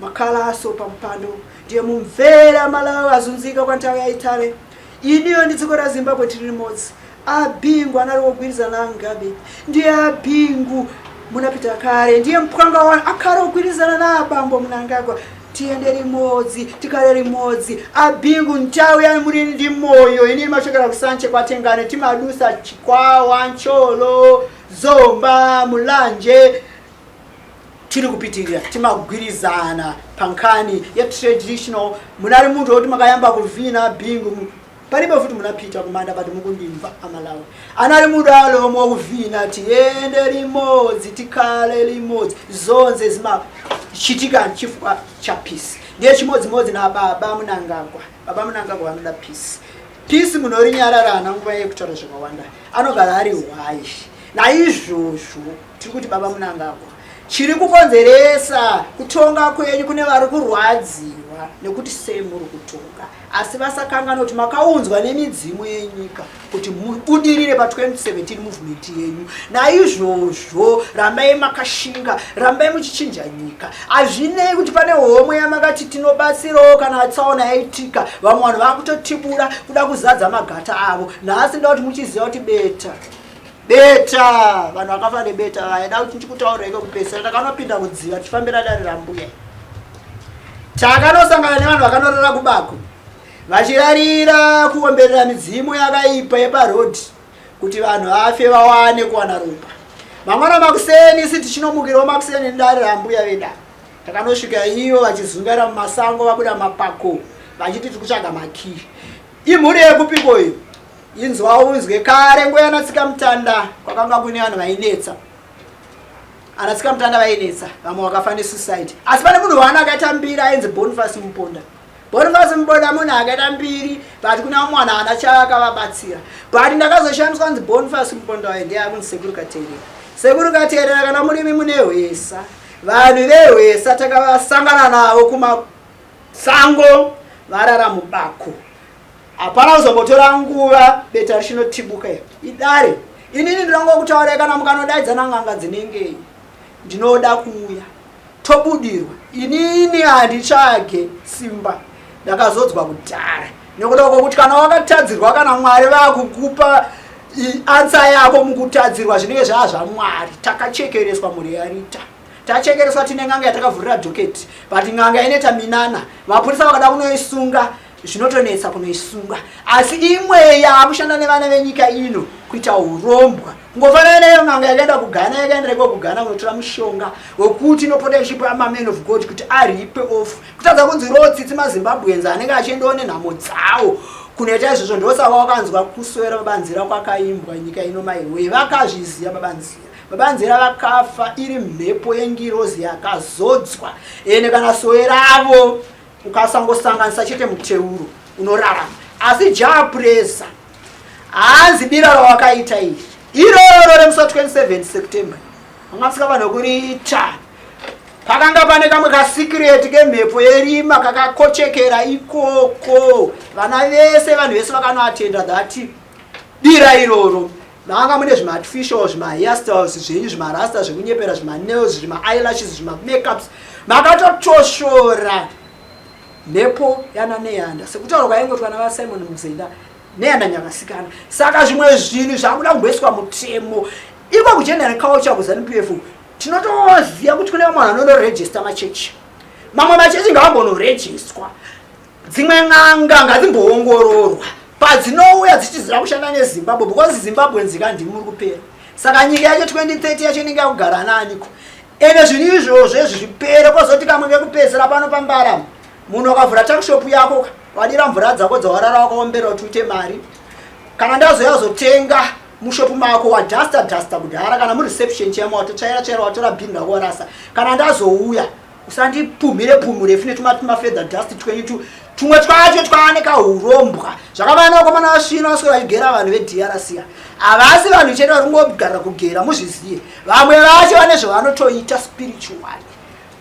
makhalaso pa mpando. Ndiye mumvera, Malawi azunzika kwa nthawi yayitali. Iniyo ndi dziko la Zimbabwe tili limodzi. Abingu anali wogwirizana na Mugabe, ndiye Abingu munapita kale, ndiye mphwanga wanu akhala ogwirizana na abambo Mnangagwa. Tiyende limodzi, tikhale limodzi. Abingu nthawi yani muli ndi moyo, ini imachokera kuSanje kwatengane, timadusa Chikwawa, Ncholo, Zomba, Mulanje, tiri kupitirira, timagwirizana pa nkhani ya traditional. Munali munthu woti makayamba kuvina Bingu, palibe futi munapita kumanda, pati mukundimva Amalawi, anali munthu alomwe wakuvina, "Tiyende limodzi, tikhale limodzi." Zonse zimachitika chifukwa cha peace. Ndiye chimodzimodzi na baba Mnangagwa. Baba Mnangagwa vanoda peace. Peace munorinyararana nguva yekutaura zvakawanda, anogara ari hwai. Naizvozvo tiri kuti baba Mnangagwa, chiri kukonzeresa kutonga kwenyu, kune vari kurwadziwa nekuti sei muri kutonga, asi vasakanganwa kuti makaunzwa nemidzimu yenyika kuti mubudirire pa2017 movement yenyu. Naizvozvo rambai makashinga, rambai muchichinja nyika. Hazvinei kuti pane homwe yamakati tinobatsirawo, kana tsaona yaitika, vamwe vanhu vakutotibura kuda kuzadza magata avo. Nhasi ndoda kuti muchiziva kuti beta, beta, vanhu vakafa nebeta vaida kuti ndikutaurire kupesera. Takanopinda kudziva tichifambira dare rambuya, takanosangana nevanhu vakanorara kubako vachirarira kuomberera midzimu yakaipa yeparodhi kuti vanhu vafe vawane kuwana ropa. Mangwana makuseni isi tichinomukirawo makuseni nedare rambuya veda, takanosvika iyo vachizungaira mumasango, vabuda mapako vachiti tiri kutsvaga makii. Imhuri yekupiko iyo? Inzwa unzwe, kare nguva yanatsika mutanda kwakanga kune vanhu vainetsa. Anatsika mutanda vainetsa, vamwe vakafa nesuicide, asi pane munhu waana akaita mbiri ainzi Boniface Muponda. Boniface Muponda munhu akaita mbiri, but kuna vamwe vanhu haana chaakavabatsira. But ndakazoshamiswa kunzi Boniface Muponda wayo ndiye akunzi Sekuru Kateerera. Sekuru Kateerera, kana murimi mune hwesa, vanhu vehwesa takavasangana navo kumasango varara mubako, hapana kuzombotora nguva beta richinotibuka. Idare inini ndinongokutaurai, kana mukanodaidzana n'anga dzinengei, ndinoda kuuya tobudirwa. Inini handitsvage simba, ndakazodzwa kudhara. Nekuda kwekuti kana wakatadzirwa kana Mwari vakukupa ansa yako mukutadzirwa zvinenge zvaa zvaMwari. Takachekereswa mhuri yaRita. Tachekereswa tine n'anga yatakavhurira dhoketi but n'anga inoita minana. Mapurisa vakada kunoisunga zvinotonetsa kunoisunga asi imwe yaakushanda nevana venyika ino kuita urombwa kungofanana neyo n'anga yakaenda kuGhana yakaendera iko kuGhana kunotora mushonga wekuti inopota ichipa maman of God kuti aripe off kutadza kunzi roo tsitsi maZimbabweans anenge achiendawo nenhamo dzawo kunoita izvozvo. Ndosaka wakanzwa kuswera babanzira kwakaimbwa nyika ino maiwee vakazviziva babanzira. Babanzira vakafa iri mhepo yengirozi yakazodzwa ende kana sowe ravo ukasangosanganisa chete muteuro unorarama. Asi Jah Prayzah hanzi bira rawakaita iri iroro remusi wa 27 September vanga musika vanhu vekuriita pakanga pane kamwe kasecret kemhepo yerima kakakochekera ikoko. Vana vese vanhu vese vakanoatenda that bira iroro manga mune zvimaartificial zvimahairstyles zvenyu zvimarasta zvekunyepera zvimanails zvimaeyelashes zvimamakeups makatotoshora mhepo yana Nehanda sekutaura kwaingotwa navaSimon Muzenda Nehanda Nyakasikana. Saka zvimwe zvinhu zvakuda kumboiswa mutemo iko kugender culture kuZANU PF. Tinotoziva kuti kune vamwe vanhu vanonorejista machechi, mamwe machechi ngaambonorejistwa, dzimwe n'anga ngadzimboongororwa padzinouya dzichiziva kushanda neZimbabwe because Zimbabwe nzika ndimi muri kupera. Saka nyika yacho 2030 yacho inenge yakugara naniko? Ende zvinhu izvozvo izvi zvipere. Kwozoti kamwe kekupedzisira pano pambara, munhu wakavhura tuckshop yako, wadira mvura dzako dzawarara wakaombera kuti uite mari, kana ndazoya kuzotenga mushopu mako wadhasta dhasta kudhara kana mureception chaimo watotsvaira tsvaira watora bhini rako warasa, kana ndazouya usandipumhire pumhure fune tumafeather dust twenyu tumwe twacho twaane kahurombwa. Zvakavana vakomana vasvina vaswera vachigera vanhu veDRC havasi vanhu chete vari kungogara kugera, muzvizive. Vamwe vacho vane zvavanotoita spiritually,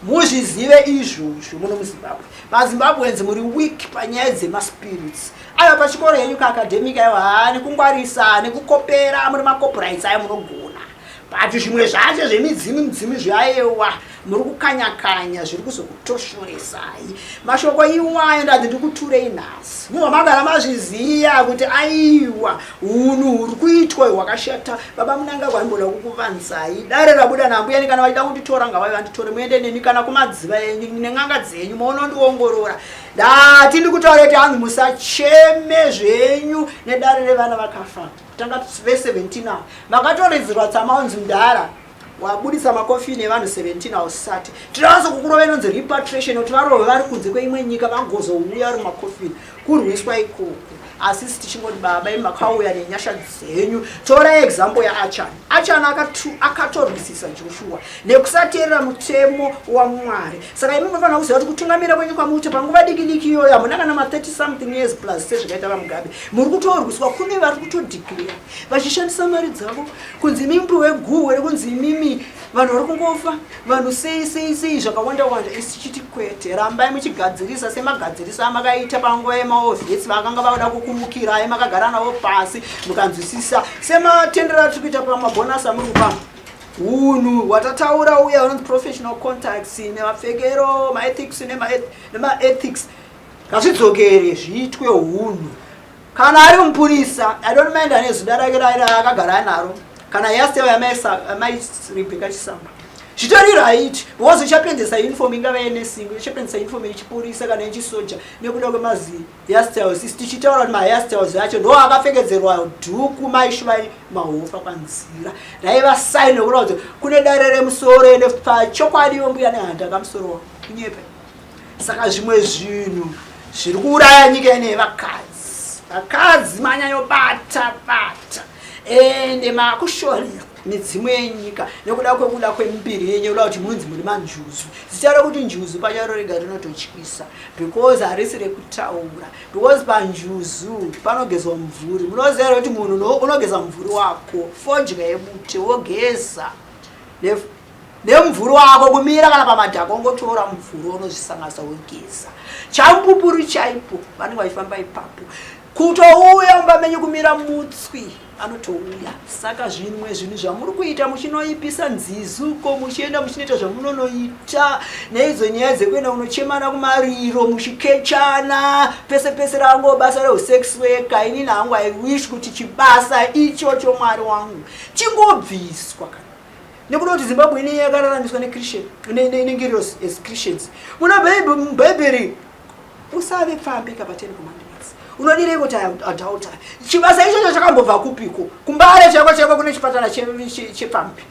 muzvizive izvozvo. Muno muZimbabwe maZimbabweans muri weak panyaya dzemaspirits aiwa. Pachikoro henyu kaacademic aiwa, haa, nekungwarisa nekukopera muri macopyrights ayo munogona, but zvimwe zvacho zvemidzimu midzimu zvaewa muri kukanyakanya zviri kuzokutoshoresai. Mashoko iwayo ndati ndikuturei nhasi mubva magara mazviziva kuti aiwa hunhu huri kuitwa hwakashata. Baba Munangagwa aimboda kukuvanzai dare rabuda nambuyani. Kana vachida kunditora ngavai vanditore muende neni kana kumadziva enyu nen'anga dzenyu maunondiongorora. Ndati ndikutaura kuti hanzi musacheme zvenyu nedare revana vakafa kutanga ve17 ava makatoridzirwa tsama unzi mudhara wabudisa makofini evanhu 17 ausati tinowanza kukurova inonzi repatriation kuti varove vari kunze kweimwe nyika vagozouya vari makofini kurwiswa ikoko. Asi isi tichingoti baba imi makauya nenyasha dzenyu. Torai example yaAchan. Achan akatorwisisa Joshua nekusateerera mutemo waMwari. Saka imi munofanira kuziva kuti kutungamira kwenyu kwamuita panguva diki diki iyoyo hamuna kana ma30 something years plus sezvakaita vaMugabe muri kutorwiswa. Kune vari kutodeclare vachishandisa mari dzavo kunzi imimi weguhwe rekunzi imimi vanhu vari kungofa vanhu sei sei sei zvakawanda wanda. Isi tichiti kwete, rambai muchigadzirisa semagadzirisa amakaita panguva yemawar vets vakanga vauda kukumukirai makagara navo pasi mukanzwisisa sematendero atiri kuita pamabhonasi amuri kupa. Hunhu hwatataura uya unonzi professional contacts nemapfekero maethics nemaethics ngazvidzokere zviitwe hunhu. Kana ari mupurisa, I don't mind ane zuda rake raakagara anaro kana yasteva yamaiRebeka Chisamba zvitori right because uchapedzesa uniform ingava yenursing, uchapedzesa uniform yechipurisa kana yechisoja nekuda kwemazi hairstyles. Isi tichitaura kuti mahairstyles acho ndo akapfekedzerwa dhuku maishuvai mahofa kwanzira raiva sign yekuda kuti kune dare remusoro. Ende pachokwadi ivo mbuya Nehanda kamusoro kunyepe. Saka zvimwe zvinhu zviri kuuraya nyika ine vakadzi, vakadzi manyanyobata bata ende makushorera midzimu yenyika nekuda kwekuda kwembiri yenyu kuda kuti munzi muri manjuzu. Zita rekuti njuzu pacharo rega rinototyisa because harisi rekutaura because panjuzu panogezwa mumvuri. Munoziva here kuti munhu unogeza mumvuri wako fodya yebute wogeza nemumvuri wako kumira kana pamadhaka ongotora mumvuri unozvisanganisa wogeza chamupupuri chaipo vanenge vachifamba ipapo. Kutouya mumba menyu kumira mutswi anotouya. Saka zvimwe zvinhu zvamuri kuita muchinoipisa nzizuko muchienda muchinoita zvamunonoita neidzo nyaya dzekuenda kunochemana kumariro muchikechana pese pese rango basa reusex worker. Inini hangu I wish kuti chibasa ichocho Mwari wangu chingobviswa kana nekuda kuti Zimbabwe inei yakararamiswa nechristian nengirosi as Christians. Muna Bhaibheri usave pfambi ka pa10 commandments unodirei kuti adultery chibasa ichocho chakambobva kupiko kumbare chaiko chaiko kune chipatara chepfambi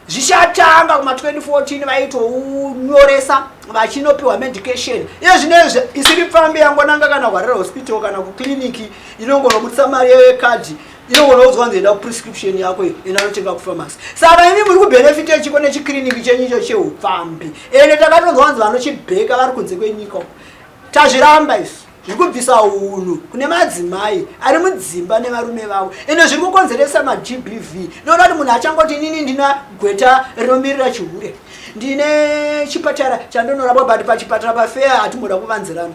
zvichatanga kuma 2014 vaitounyoresa vachinopiwa medication iye zvinezvi isiri pfambi yangonanga kana hwarera hospital kana kuclinic inongonobudisa mari yekadhi inongonoudzwa nzi enda kuprescription yako enda notenga kupharmacy. Saka imi muri kubhenefita chiko nechikliniki chenyu icho cheupfambi? Ende takatonzwa vanzi vanochibheka vari kunze kwenyika uko. Tazviramba isu. Zviri kubvisa unhu kune madzimai ari mudzimba nevarume vavo, ende zviri kukonzeresa maGBV. Noda kuti munhu achangoti inini ndina gweta rinomirira chihure, ndine chipatara chandonorapwa, but pachipatara pafeya hatimboda kuvanzirana,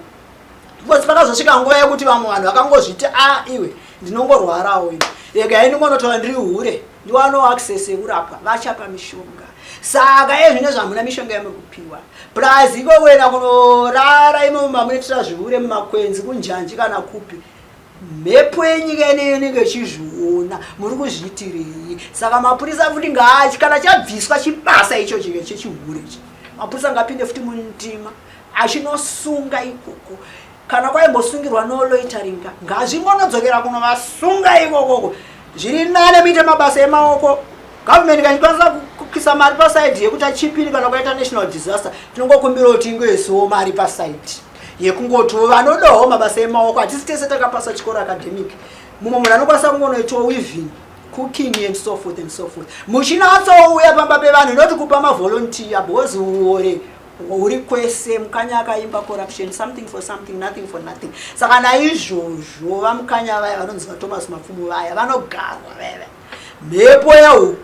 because pakazosvika nguva yekuti vamwe vanhu vakangozviti a iwe ndinongorwarawo ini, regai ndingonotaura ndiri hure, ndiwanowo access yekurapwa, vachapa mishonga. Saka iye zvine zvamuna mishonga yamuri kupiwa, plus iko kuenda kunorara imomo mamunoitira zvihure mumakwenzi kunjanji kana kupi, mhepo yenyika ineyo inenge ichizviona muri kuzviitirei. Saka mapurisa futi ngaachi kana chabviswa chibasa ichocho chechihure ichi, mapurisa ngapinde futi mundima achinosunga ikoko. Kana kwaimbosungirwa no loitering, ngazvingonodzokera kunovasunga ikokoko. Zviri nane muite mabasa emaoko. Government kachikwanisa kuisa mari pasaidi yekuti achipini kana kwaita national disaster, tinongokumbira kuti ingoisiwo mari pasaidi yekungotiwo vanodawo mabasa emaoko. Hatisi tese takapasa chikoro academic. Mumwe munhu anokwanisa kungonoitawo weaving, cooking and so forth and so forth. Muchinatsouya pamba pevanhu, noti kupa mavolunteer, because uore uri kwese. Mukanya akaimba corruption, something for something, nothing for nothing. Saka naizvozvo vaMukanya vaya vanonzi vaThomas Mapfumo vaya vanogarwa veve mhepo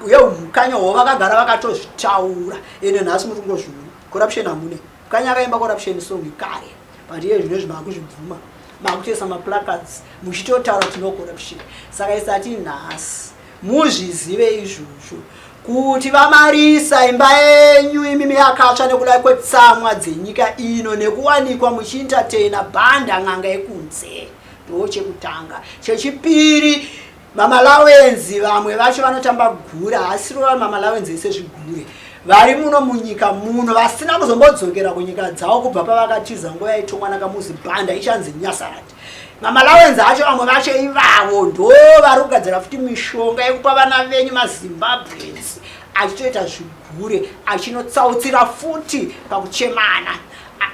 yeumukanya hwavo vakagara vakatozvitaura. Ende nhasi muri kungozviona, corruption hamune. Mukanya akaimba corruption song kare, but iye zvino izvi maakuzvibvuma, makutoisa maplacards muchitotaura kuti no corruption. Saka isati nhasi muzvizive izvozvo kuti vamarisa imba yenyu imimi yakatsva nekuda kwetsamwa dzenyika ino nekuwanikwa muchientertaina bhanda n'anga yekunze. Ndo chekutanga. Chechipiri, mamalawenzi vamwe vacho vanotamba gure, haasiro mamalawenzi ese zvigure vari muno munyika muno vasina kuzombodzokera kunyika dzavo kubva pavakatiza nguva yaitongwa nakamuzi bhanda ichanzi Nyasarati. Mamalawenzi acho vamwe vacho ivavo ndo vari kugadzira futi mishonga yekupa vana venyu maZimbabweans achitoita zvigure, achinotsautsira futi pakuchemana.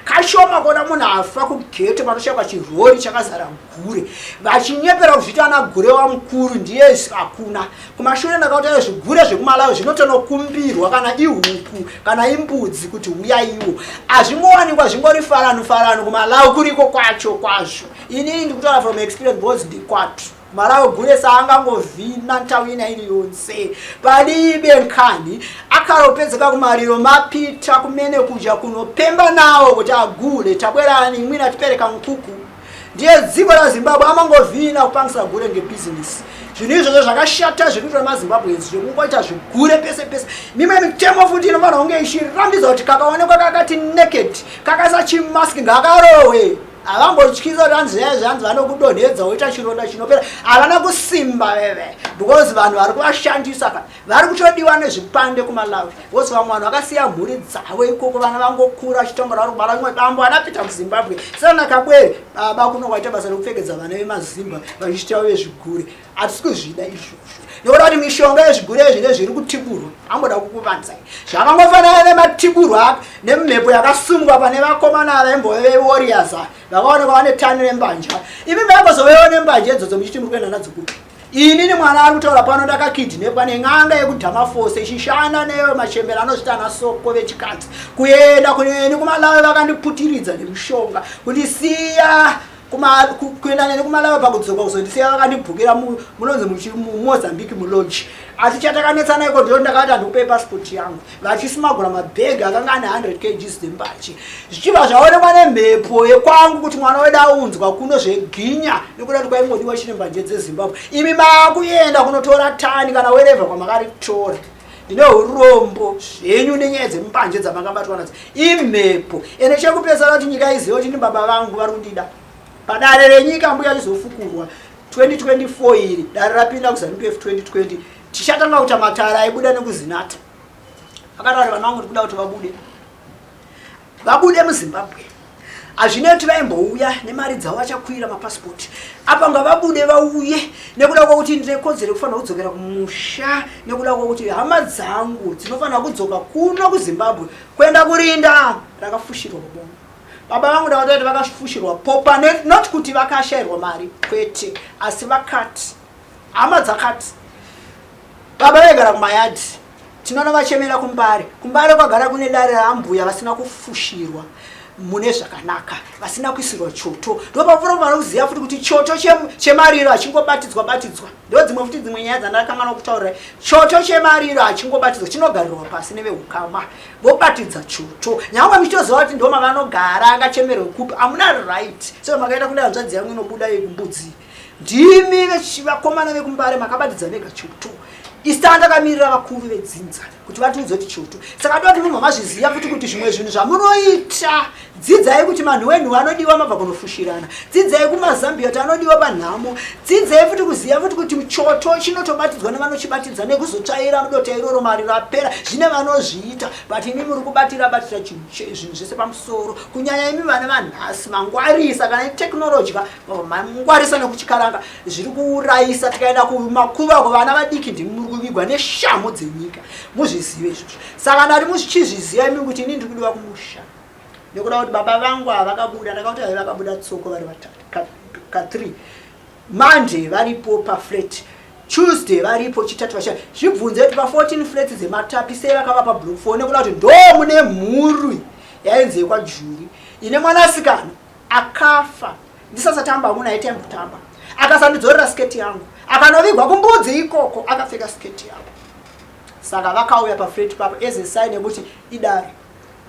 Kashoma kuona munhu afa kughetto panoshayikwa chirori chakazara gure vachinyepera kuzviita ana gure wamukuru ndiye hakuna. Kumashure ndakautaura zvigure zvekuMalawi zvinotonokumbirwa kana ihuku kana imbudzi kuti huyaiwo, hazvingowanikwa zvingori faranu faranu. KuMalawi kuriko kwacho kwazvo. Inini ndikutaura from experience because ndikwatu Malawi gure saangangovhina ntawina iri yonse palibe nkhani akharopedzeka kumaliro mapita kumene kuja kunopemba nawo kuti agule tabwerani mwina tipereka nkuku. Ndiye dziko raZimbabwe amangovhina kupangisa gure ngebhizinesi. Zvinhu izvozvo zvakashata zviri kuitwa nemaZimbabweans zvekungoita zvigure pese pese. Mimwe mitemo futi inofanira kunge ichirambidza kuti kakaonekwa kakati naked kakaisa chimask ngakarohwe. Havambotyisa kuti hanzi zviya zvanzi vanokudonhedza woita chironda chinopera. Havana kusimba veve because vanhu vari kuvashandisa ka vari kutodiwa nezvipande kuMalawi, because vamwe vanhu vakasiya mhuri dzavo ikoko, vana vangokura vachitambura vari kubara. Rimwe bambo anapita muZimbabwe sana kabwere baba kuno kwaita basa rekupfekedza vana vemazimba vachiita vezvigure. Hatisi kuzvida izvozvo nekuda kuti mishonga yezvigure izvi nezviri kutiburwa amboda kukuvanzai zvakangofanana nematiburwa nemhepo yakasungwa pane vakomana vaimbove vewarriors vakaonekwa vane tani rembanja. Imi maimbozovewo nembanja idzodzo muchiti muri kuenda nadzo kupi? Inini mwana ari kutaura pano ndakakidnepwa nen'anga yekuDhamafose ichishanda neyo machembera anozvita ana soko vechikadzi kuenda kuneni kuMalawi, vakandiputiridza nemishonga kundisiya. Kuenda neni kuMalawi, pakudzoka kuzondisiya vakandibhukira munonzi muMozambique mulodge. Asi chatakanetsana iko ndo ndakati handikupei pasipoti yangu, vachismagura mabhegi akanga ane 100 kgs dzembanje, zvichibva zvaonekwa nemhepo yekwangu kuti mwana wedu aunzwa kuno zveginya, nekuda kuti kwaingodiwa chine mbanje dzeZimbabwe. Imi maakuenda kunotora tani kana werevha kwamakaritora. Ndine urombo zvenyu nenyaya dzembanje dzamakabatwa nadzo, imhepo. Ende chekupesana kuti nyika izive kuti ndi baba vangu vari kundida padare renyika. Mbuya rizofukurwa 2024 iri dare rapinda kuZANU PF 2020, tichatanga kuita matare aibuda nekuZinatha. Akataura vana vangu ndikuda kuti vabude, vabude muZimbabwe. Hazvinei kuti vaimbouya nemari dzavo vachakwira mapasipoti apa, ngavabude vauye, nekuda kwekuti ndine kodzero yekufanira kudzokera kumusha, nekuda kwekuti hama dzangu dzinofanira kudzoka kuno kuZimbabwe kuenda kurinda rakafushirwa kubonga baba vangu. Ndakatoti vakafushirwa popa, not kuti vakashayirwa mari, kwete, asi vakati hama dzakati baba vaigara kumayadhi, tinoona vachemera kuMbare. KuMbare kwagara kune dare raambuya vasina kufushirwa mune zvakanaka, vasina kuisirwa choto. Ndo pamunofanira kuziva futi kuti choto chemariro hachingobatidzwa batidzwa. Ndo dzimwe futi dzimwe nyaya dzandakanganwa kutaurira. Choto chemariro hachingobatidzwa, chinogarirwa pasi neveukama vobatidza choto, nyangwe muchitoziva kuti ndo mavanogara, angachemerwe kupi? Hamuna right. So makaita kune hanzvadzi yangu inobuda yekumbudzi, ndimi vakomana vekuMbare makabatidza mega choto. Isi takamirira vakuru vedzinza kuti vatiudze kuti choto. Saka toda kuti mumha mazviziva futi kuti zvimwe zvinhu zvamunoita, dzidzai kuti manhu wenhu anodiwa mabva kunofushirana, dzidzai kumaZambia kuti anodiwa panhamo, dzidzai futi kuziva futi kuti choto chinotobatidzwa nevanochibatidza, nekuzotsvaira mudota iroro mariro apera, zvine vanozviita. But imi muri kubatira batira zvinhu zvese pamusoro, kunyanya imi vana vanhasi mangwarisa kana itechnology, mangwarisa nekuchikaranga zviri kuurayisa. Tikaenda kumakuva kuvana vadiki, ndimi muri kuvigwa neshamhu dzenyika, muzvizive izvozvo. Saka ndati muchizviziva imi kuti ini ndiri kudiwa kumusha, nekuda kuti baba vangu havakabuda. Ndakakuti hai, vakabuda tsoko vari vatatu ka3. Monday varipo paflat, Tuesday varipo, Chitatu vasha. Zvibvunze kuti pa14 flats dzematapi sei vakavapa block 4? Nekuda kuti ndo mune mhuri yainzi yekwaJuri ine mwanasikana akafa ndisasatamba hamuna aitaimbotamba, akasandidzorera sketi yangu, akanovigwa kumbudzi ikoko akapfeka sketi yangu. Saka vakauya paflat papo as a sign yekuti idare,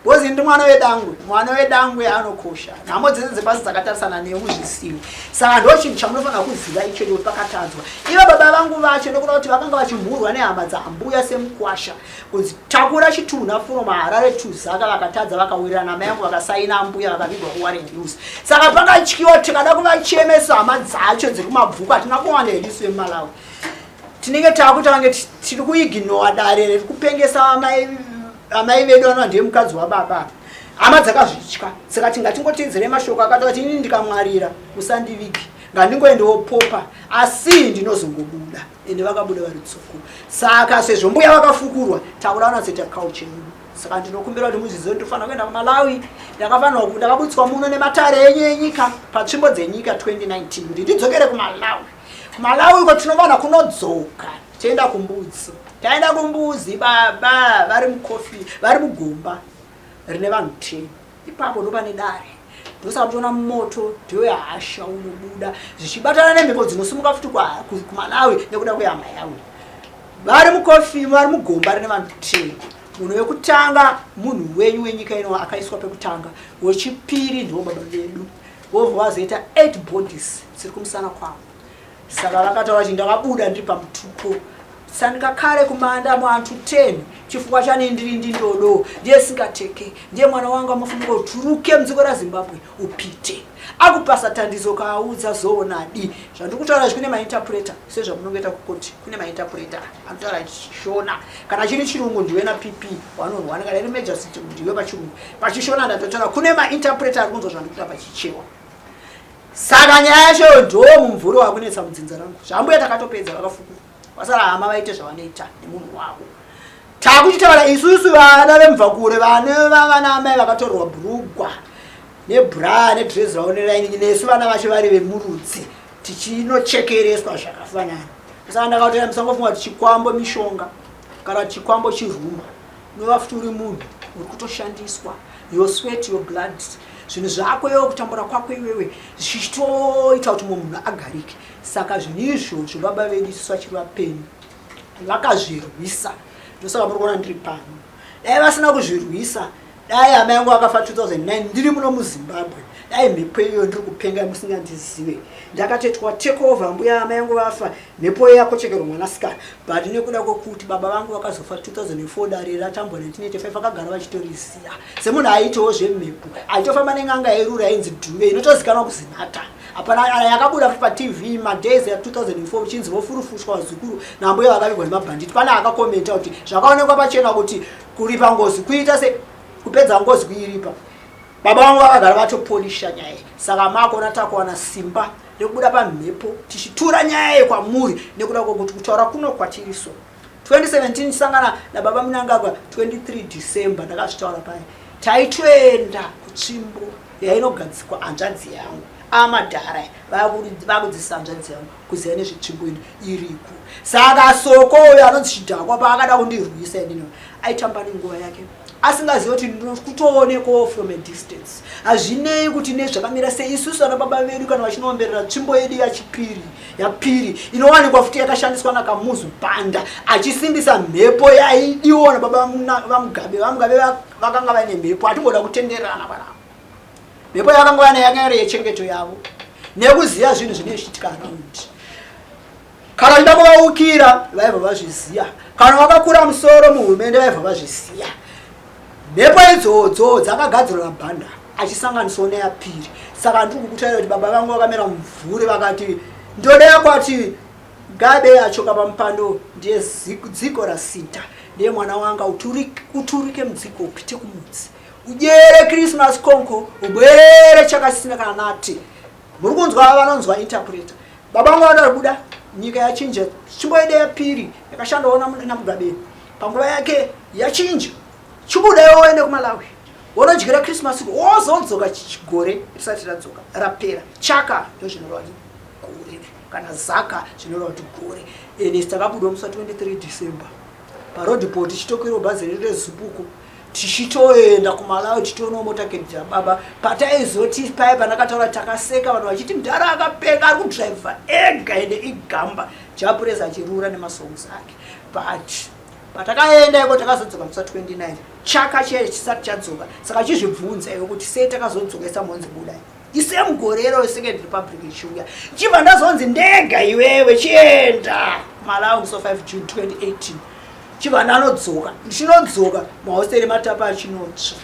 because ndi mwana wedangwe. Mwana wedangwe anokosha, nhamo dzese dzepasi dzakatarisana neuzvisiwi. Saka ndo chinhu chamunofanira kuziva ichocho, kuti pakatadzwa ivo baba vangu vacho, nekuda kuti vakanga vachimhurwa nehama dzambuya semukwasha kunzi takura chitunha from Harare to Zaka. Vakatadza, vakawirirana amai yangu, vakasaina ambuya, vakavigwa kuWarren Hills. Saka pakatyiwa, tikada kuvachemesa hama dzacho dziri kumabvuku, hatina kuwana hedu isu vemuMalawi. Tinenge taakuita vange tiri kuignora dare riri kupengesa amai vedu vanova ndiye mukadzi wababa. Hama dzakazvitya, saka tingatingotedzere mashoko akati kuti inini ndikamwarira musandivigi, ngandingoendewo popa, asi ndinozongobuda. Ende vakabuda vari tsoko. Saka sezvo mbuya vakafukurwa, takuda kunatsoita culture yedu. Saka ndinokumbira kuti muzvizive, ndinofanira kuenda kuMalawi. Ndakafanirwa, ndakabutswa muno nematare enyu enyika patsvimbo dzenyika 2019 kuti ndidzokere kuMalawi. Malawi uko tinofanira kunodzoka, toenda kumbudzi. Taenda kumbuzi, baba vari mukofi, vari mugomba rine vanhu 10. Ipapo ndo pane dare, ndosaka muchiona moto ndewe hasha unobuda zvichibatana nemhepo dzinosimuka futi kuMalawi nekuda kwehama yangu. Vari mukofi, vari mugomba rine vanhu 10. Munhu wekutanga munhu wenyu wenyika ino akaiswa pekutanga, wechipiri ndiwo baba vedu, vobva vazoita 8 bodies dziri kumusana kwavo. Saka vakataura kuti ndakabuda ndiri pamutupo sandikakare kumanda muantu 10 chifukwa chane ndiri ndindodo ndiye singateke ndiye mwana wangu amafunika uturuke mudziko raZimbabwe upite akupasa tandizo kaaudza zoonadi. Zvandiri kutaura izvi kune mainterpreter, sezvamunongoita kukoti kune mainterpreter anotaura Shona. Kana chiri Chirungu ndiwe naPP wanorwana, kana iri major city ndiwe pachirungu. PachiShona ndatotaura, kune mainterpreter ari kunzwa zvandiri kutaura pachichewa. Saka nyaya yacho ndo mumvuri wakunetsa mudzinza rangu. Zvambuya takatopedza, vakafukura, vasara hama vaite zvavanoita nemunhu wavo. Takuchitaura isusu vana vemubva kure, vane vana amai vakatorwa bhurugwa nebra nedress ravo nelining, nesu vana vacho vari vemurudzi tichinochekereswa zvakafanana. Saka ndakatoya, musangofunga kuti chikwambo mishonga kana kuti chikwambo chiruma. Unova futi uri munhu uri kutoshandiswa, your sweat, your blood. Zvinhu zvako iwewe, kutambura kwako iwewe zvichitoita kuti mumwe munhu agarike. Saka zvinhu izvozvo baba vedu isusu vachiri vapenyu vakazvirwisa, ndosaka muri kuona ndiri pano. Dai vasina kuzvirwisa, dai hama yangu vakafa 2009 ndiri muno muZimbabwe, dai mhepo iyoyo ndiri kupenga musingandizive. Ndakatoitwa take over mbuya hama yangu vafa, mhepo iyo yakochekerwa mwanasikana. But nekuda kwekuti baba vangu vakazofa 2004, dare ratambwa 1985, vakagara vachitoriziya semunhu aitawo zvemhepo, aitofamba nen'anga yairura yainzi Dhuve, inotozikanwa kuZinata. Hapana yakabuda futi paTV madays ya 2004 chinzi vofurufushwa vazukuru nambuya vakavigwa nemabhanditi. Pane akakomenta kuti zvakaonekwa pachena kuti kuripa ngozi kuita se kupedza ngozi kuiripa. Baba vangu vakagara vatopolisha nyaya iyi. Saka makuona takuwana simba rekubuda pamhepo tichitura nyaya iyi kwamuri, nekuda kwekuti kutaura kuno kwatiri so 2017 tisangana nababa Mnangagwa 23 December, ndakazvitaura paya, taitoenda kutsvimbo yainogadzikwa hanzvadzi yangu. Amadhara vakudzidzisa hanzvadzi yangu kuziva nezvetsvimbo ino iriko. Saka Soko uyo anonzi Chidhakwa paakada kundirwisa inini, aitamba nenguva yake asingazivi kuti ndinokutoonekwawo from a distance. Hazvinei kuti nezvakamira sei, isusu ana baba vedu kana vachinoomberera tsvimbo yedu yachipiri yapiri inowanikwa futi yakashandiswa naKamuzu Banda achisimbisa mhepo yaidiwa nababa vaMugabe. VaMugabe vakanga vaine mhepo, hatimboda kutenderana panapa. Mhepo yakanga vaine yakanga iri yechengeto yavo nekuziva zvinhu zvinenge zvichiitika around. Kana uchida kuvaukira, vaibva vazviziva. Kana vakakura musoro muhurumende, vaibva vazviziva. Mhepo idzodzo dzakagadzirwa naBhanda achisanganiswawo neyapiri. Saka ndiri kukutaura kuti baba vangu vakamera mumvuri vakati ndoda kwati Gabe achoka pamupando ndiye dziko rasinta, ndiye mwana wanga uturike mudziko upite kumudzi udyere Christmas konko ubwerere chakasina kana nati. Muri kunzwa vanonzwa interpreter. Baba vangu vanoda kubuda, nyika yachinja, tsvimbo yedu yapiri yakashandawo naMugabe panguva yake yachinja. Chibuda iwe uende kuMalawi wonodyira Christmas, wozodzoka gore risati radzoka rapera. Chaka ndozvinoreva kuti gore, kana zaka zvinoreva kuti gore. Ende takabuda musi wa 23 December parodport tichitokwirawo bhazi redu reZubuko tichitoenda kuMalawi, tichitoona motaketi dzababa. Pataizoti paya pandakataura takaseka, vanhu vachiti mudhara akapenga ari kudhiraivha ega ende igamba Japurezi achirura nemasongs ake. But patakaenda iko takazodzoka musi wa 29, chaka chiya chisati chadzoka. Saka chizvibvunza iwe kuti sei takazodzoka isamonzi budai isame gore iro Second Republic ichiuya, chibva ndazonzi ndega iwewe chienda Malawi musi wa 5 June 2018. Chibva ndanodzoka, ndichinodzoka mahosteri matapa achinotsva.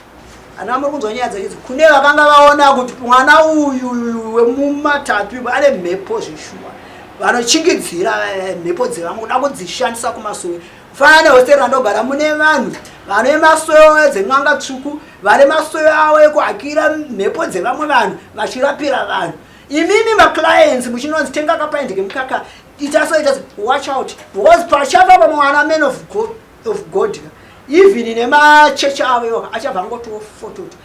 Ana muri kunzwa nyaya dzacho, kune vakanga vaona kuti mwana uyu wemumatapi ane mhepo zveshuwa, vanochingidzira mhepo dzevamwe kuda kudzishandisa kumasowe. Kufanana nehosteri randogara, mune vanhu vane masowe dzen'anga tsvuku, vane masowe avo ekuhakira mhepo dzevamwe vanhu vachirapira vanhu. Imimi maclients muchinonzi tenga kapaindi kemukaka, ita so, ita so, watch out, because pachafa pamwe mwana man of God, even nemachechi avo iwo achabva angotofototo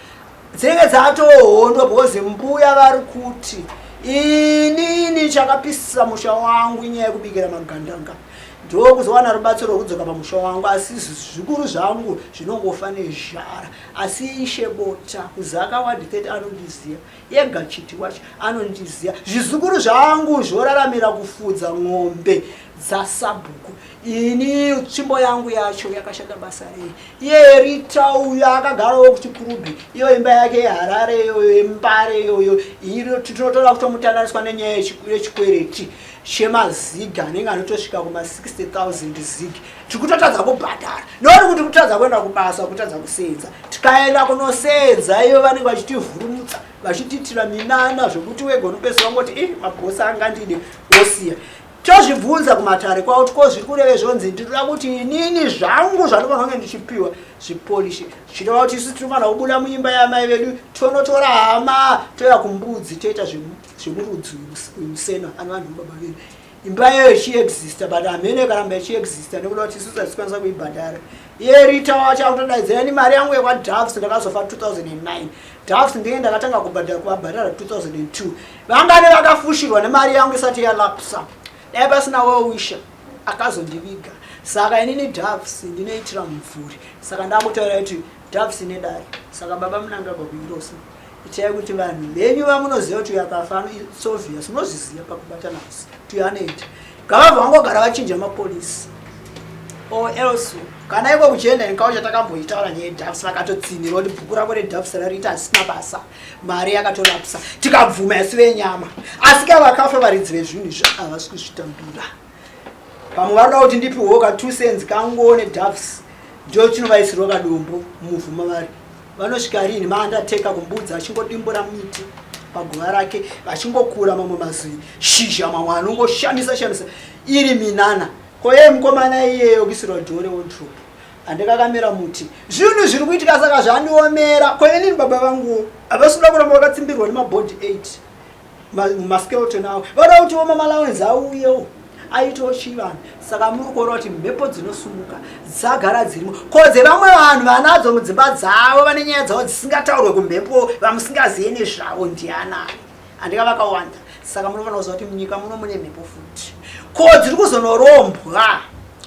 dzinenge dzatohondo, because mbuya vari kuti inini chakapisisa musha wangu inyaya yekubikira magandanga, ndokuzowana rubatsiro rwekudzoka pamusha wangu, asi zvikuru zvangu zvinongofa nezhara. Asi Ishe Bota kuZaka ward 30 anondiziva yega, chiti wacho anondiziva. Zvizukuru zvangu zvoraramira kufudza ng'ombe dzasabhuku. Ini tsvimbo yangu yacho yakashanda basa rei? Iye Rita uyo akagarawo kuChikurubhi, iyo imba yake yeHarare iyoyo, yeMbare iyoyo, tinotoda kutomutandaniswa nenyaya yechikwereti chemaZiG anenge anotosvika kuma 60 000 ZiG. Tiri kutotadza kubhadhara nori kuti kutadza kuenda kubasa, kutadza kusenza. Tikaenda kunosenza iyo vanenge vachitivhurumutsa, vachitiitira minana zvekuti wega unopedzisira wangoti i mabhosi angandide, wosiya. Tozvibvunza kumatare kwavo kuti ko zviri kureve zvonzi ndinoda kuti inini zvangu zvanofanira kunge ndichipiwa zvipolishe, zvichireva kuti isu tinofanira kubuda muimba yamai vedu, tonotora hama, toya kumbudzi, toita zvemurudzi wemusena anova vanhu baba vedu. Imba iyoyo ichiexista, but hamene ikaramba ichiexista nekuda kuti isusu hatisikwanisa kuibhadhara. Iye Rita wacho akutodaidzira ni mari yangu yekwaDuffs. Ndakazofa 2009, Duffs ndinge ndakatanga kubhadhara kuvabhadhara 2002. Vangani vakafushirwa nemari yangu isati yalapsa, dai pasina well-wisher akazondiviga. Saka inini Duffs ndinoitira mumvuri. Saka ndakutaura kuti Duffs nedare. Saka baba Mnangagwa kuirosa. Itai kuti vanhu venyu vamunoziva kuti uyu akafa it's obvious munozviziva pakubata nasi kuti uyu anoita ngavabva vangogara vachinja mapolisi or else kana iko kuchienda inkawo chatakamboitaura nyaya yedhafs vakatotsinhira kuti bhuku rako redhafs rariita asina basa mari yakatolapsa tikabvuma isu venyama asi ka vakafa varidzi vezvinhu izvi havasi kuzvitambira pamwe varoda kuti ndipiwo ka two cents kango nedhafs ndio chinovaisirwa kadombo muvhu mavari Vanosvika rini maandateka kumbudzi achingodimbura miti paguva rake vachingokura mamwe mazwi shizha mamwe anongoshamisa shamisa iri minana ko yeye mukomana iyeyo kuisirwa dhoo rewodrobe andikakamera muti zvinhu zviri kuitika saka zvandiomera ko inini baba vanguwo havasi kuda kuramba vakatsimbirwa nemabhodhi 8 maskeleton avo vada kuti voma malawens auyewo aitawo chivanhu saka muri kuona kuti mhepo dzinosumuka dzagara dzirimo ko dzevamwe vanhu vanadzo mudzimba dzavo vane nyaya dzavo dzisingataurwe kumhepo vamusingazive nezvavo ndianani handika vakawanda saka munofanira kuziva kuti munyika muno mune mhepo futi ko dziri kuzonorombwa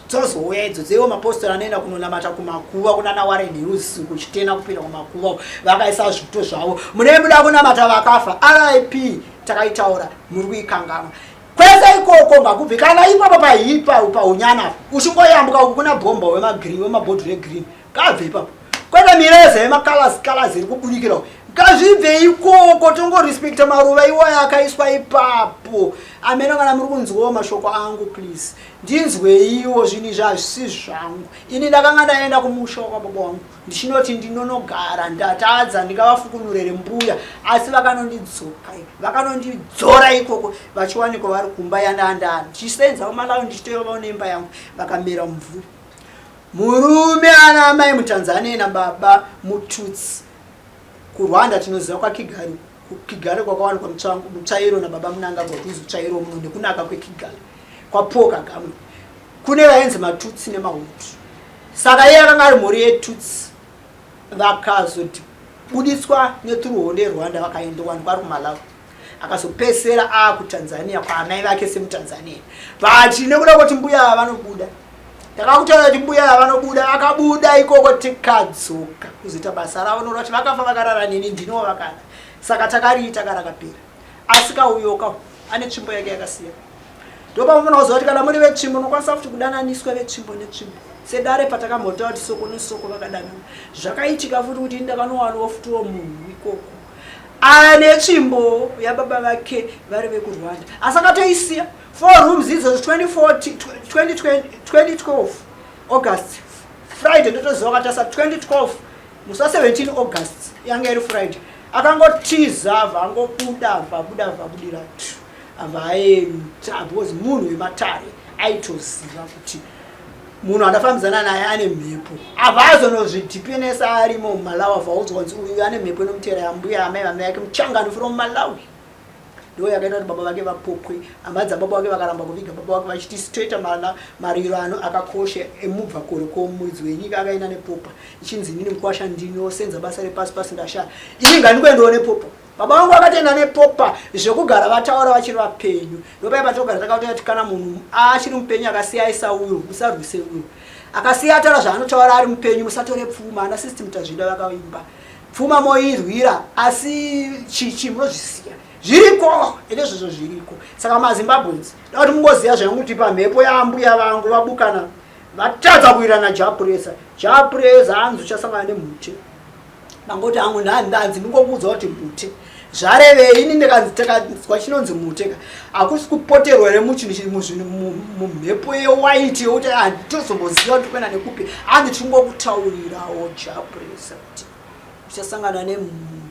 dzozouya idzo dzeiwo mapostori anoenda kunonamata kumakuva kunana Warren Hills kuchitena kupinda kumakuva vakaisa zvito zvavo mune muda kunamata vakafa RIP takaitaura muri kuikanganwa kwese ikoko ngakubve kana ipapo pahipa paunyana uchingoyambuka uku kuna bhomba wemagreen wemabhodhoro egreen ngabve ipapo kwete mireza yemacolors colors iri kubudikira ngazvibve ikoko tongorespecta maruva iwayo akaiswa ipapo ameno kana muri kunzwawo mashoko angu please ndinzweiwo zvinhu izvi hazvisi zvangu ini ndakanga ndaenda kumusha wakwababa wangu ndichinoti ndinonogara ndatadza ndingavafukunurere mbuya asi vakanondidzoka vakanondidzora ikoko vachiwanikwa vari kumba yandandani ndichisenza kumalawi ndichitoyovawo nemba yangu vakamera mumvuri murume ana amai mutanzania nababa mututsi kurwanda tinoziva kwakigali kukigali kwakawanikwa mutsvairo nababa munangagwa kuizi mutsvairo muno nekunaka kwekigali kwapaul kagame kune vaenzi matutsi nemahutu saka iye akanga ari mhuri yetutsi vakazobuditswa nethuruhondo yerwanda vakaendowanikwa ari kumalawi akazopesera akutanzania kwaamai vake semutanzania but nekuda kuti mbuya ava vanobuda ndakakutaura kuti mbuya ava vanobuda akabuda ikoko tikadzoka kuzoita basa ravo norati vakafa vakarara neni ndinowo vakada saka takariita karakapera asi kauyoka ane tsvimbo yake yakasiya ndopamunoona kuziva kuti kana muri vetsvimbo unokwanisa futi kudananiswa vetsvimbo netsvimbo sedare patakambotaura kuti soko nesoko vakadanana zvakaitika futi kuti ndakanowanawo futiwo munhu ikoko ane tsvimbo yababa vake vari vekurwanda asi akatoisiya four rooms idzodzo 2012 august friday ndotoziva katasa 2012 musi wa 17 august yanga iri friday akangotiza abva angobuda abva abuda abva abudira t abva aenda because munhu wematare aitoziva kuti munhu andafambidzana naye ane mhepo abva azonozvidhipenesa arimo mumalawi abva audzwa kunzi uyu ane mhepo inomutera yambuya amai vamai yake muchangani from malawi ndo yakaita kuti baba vake vapopwe hama dzababa vake vakaramba kuviga baba vake vachiti isu toita mariro ano akakosha emubva kore ko muridzi wenyika akaenda nepopa ichinzi inini mukwasha ndini osenza basa repasi pasi ndashaya ini ngandikuendawo nepopa baba vangu vakatoenda nepopa zvekugara vataura vachiri vapenyu ndopaya patogara takautaura kuti kana munhu achiri mupenyu akasiya aisa uyo musarwise uyo akasiya ataura zvaanotaura ari mupenyu musatore pfuma ana system tazvida vakaimba pfuma moirwira asi chichi munozvisiya zviriko ende zvozvo zviriko saka mazimbabweans da kuti mungoziva zvangu kuti pamhepo yaambuya vangu vabukana vatadza kuirana japuresa japuresa hanzi uchasangana nemhute ndangoti hangu ndanzi ndingokuudza kuti mhute zvarevei ini ndikanzi takanzwa chinonzi mhute ka hakusi kupoterwa here mumhepo yewaiti yekuti handitozomboziva kuti kuenda nekupi hanzi tingokutaurirawo japuresa kuti uchasangana nemhute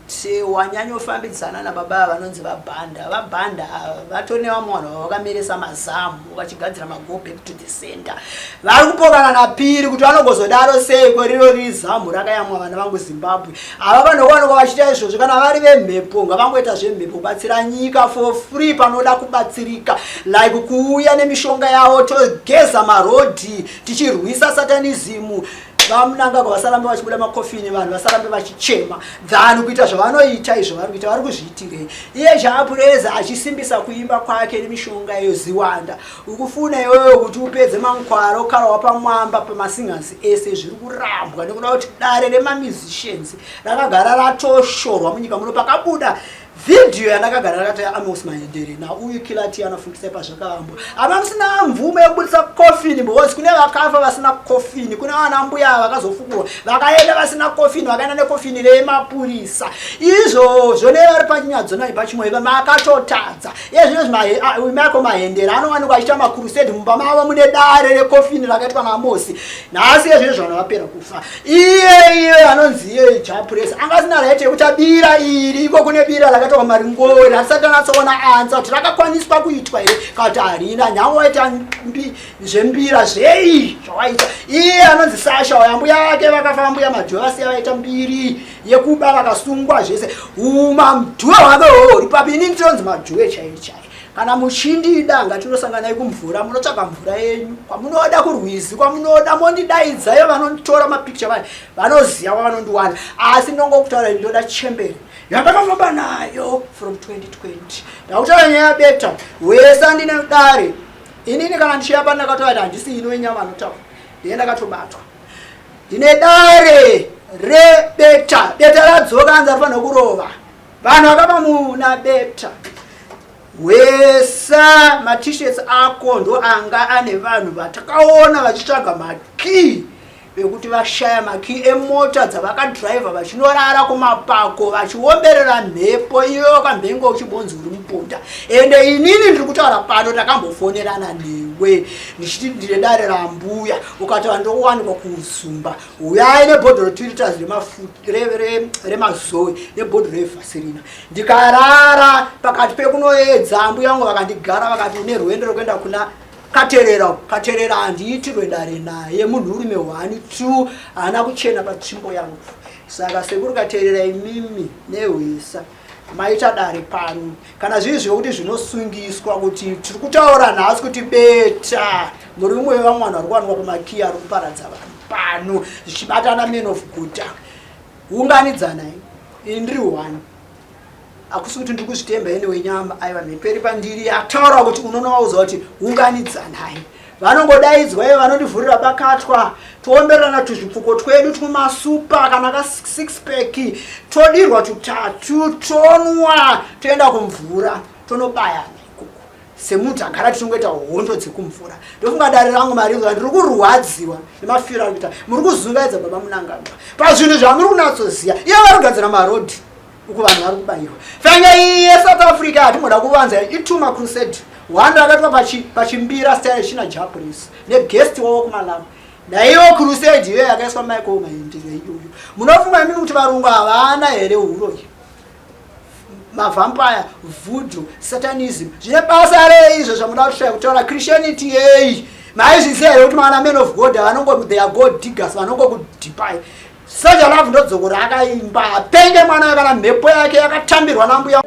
wanyanyofambidzana nababa ava vanonzi vabhanda vabhanda ava vatori nevamwe vanhu vavakameresa mazamu vachigadzira mago back to the center vari kupokana napiri kuti vanogozodaro sei kweriro riri zamu rakayamwa vana vangu zimbabwe ava vanhu vachiita izvozvo kana vari vemhepo ngavangoita zvemhepo kubatsira nyika for free panoda kubatsirika like kuuya nemishonga yavo togeza marodhi tichirwisa satanizimu. VaMnangagwa vasarambe vachibuda makofini, vanhu vasarambe vachichema than kuita zvavanoita izvo vari kuita. Vari kuzviitirei? Iye Jah Prayzah achisimbisa kuimba kwake nemishonga iyo ziwanda. Ukufuna iwewe kuti upedze mankwara okarawa pamwamba pamasingers ese, zviri kurambwa nekuda kuti dare remamusicians rakagara ratoshorwa munyika muno. Pakabuda vhidhiyo yandakagara rakati Amos Mahendere nauyu Kilati anofungisa pazvakavambwa, ama musina mvumo yekubudisa kofini, because kune vakafa vasina kofini, kune vana mbuya vakazofukurwa vakaenda vasina kofini, vakaenda nekofini remapurisa. Izvozvo nevari pachinyadzonai pachimwe makatotadza. Iye zvino Michael Mahendere anowanikwa achiita macrusade mumba mavo mune dare rekofini rakaitwa naAmosi. Nhasi iye zvino zvana vapera kufa, iye iye anonzi iye Jah Prayzah anga asina right yekuti abira iri. Iko kune bira rakaitwa maringori, hatisati tanatsoona ansa kuti rakakwaniswa kuitwa here kana kuti harina. Nyange waita zvembira zvei zvawaita, iye anonzi Sasha waya, mbuya vake vakafa, mbuya Madhuva vaita mbiri yekuba vakasungwa zvese. Umamudhuva hwake huri papi? Ini ndinonzi Madhuve chaiyo chaiyo. Kana muchindida, ngatinosanganai kumvura. Munotsvaga mvura yenyu kwamunoda, kurwizi kwamunoda, mondidaidzayo. Vanonditora mapicture vaya vanoziva kwavanondiwana, asi ndongokutaura, ndinoda chembere yandakafamba nayo from 2020. Ndakutaura nyaya yabeta wese andine dare. Inini kana ndichiyapa, ndakataura handisi ino yenyama anotaura ndiye ndakatobatwa. Ndine dare rebeta. Beta radzoka, anzi arifanira kurova vanhu vakava muna beta. Wesa maT-shirts ako ndo anga ane vanhu vatakaona vachitsvaga makii ekuti vashaya makii emota dzavakadhiraivha vachinorara kumapako vachiomberera mhepo iyoyo kamhengo uchibonzi uri muponda. Ende inini ndiri kutaura pano, takambofonerana newe ndichiti ndine dare rambuya, ukataura ndokuwanikwa kuzumba. Uyai nebhodhoro 2 liters remazoe nebhodhoro reVaselina. Ndikarara pakati pekunoedza, mbuya vangu vakandigara vakati une rwendo rwekuenda kuna Katerera. Katerera handiitirwe dare naye, munhurume 1 2 haana kuchena patsvimbo yangu. Saka sekuru Katerera, imimi nehwesa maita dare pano, kana zviri zvekuti zvinosungiswa kuti tiri kutaura nhasi kuti beta muri umwe wevamwe vanhu vari kuwanikwa pamakiya ari kuparadza vanhu pano zvichibatana, man of good, unganidzanai. Ini ndiri one, hakusi kuti ndiri kuzvitemba ene wenyama, aiwa, mheperi pandiri yataura kuti unonovauza kuti unganidzanai. Vanongodaidzwa ivo, vanondivhurira bakatwa, toombererana tuzvipfuko twedu twumasupa kana ka six pack, todirwa tutatu, tonwa, toenda kumvura, tonobayana ikoko semunhu agara tichingoita hondo dzekumvura. Ndofunga dare rangu marinzwa. Ndiri kurwadziwa nemafiro ari kuita. Muri kuzungaidza baba Munangagwa pazvinhu zvamuri kunatsoziva. Iye vari kugadzira marodhi uku, vanhu vari kubayiwa. Fenge iyi yeSouth Africa hatimboda kuvanza. Ituma crusade one rakaitwa pachimbira style china Jah Prayzah neguest wavo kuMalawi. Naiyo crusade iyoyo yakaiswa Michael Mahendere iyoyo, munofunga imimi kuti varungu havana here uroyi, mavampire, voodoo, satanism? Zvine basa rei izvo zvamuda kushaya kutaura Christianity yei? Maizviziva here kuti mana man of God vanongo, they are gold diggers, vanongokudhipai? Soul Jah Love ndodzoko raakaimba, apenge mwana kana mhepo yake yakatambirwa nambuya.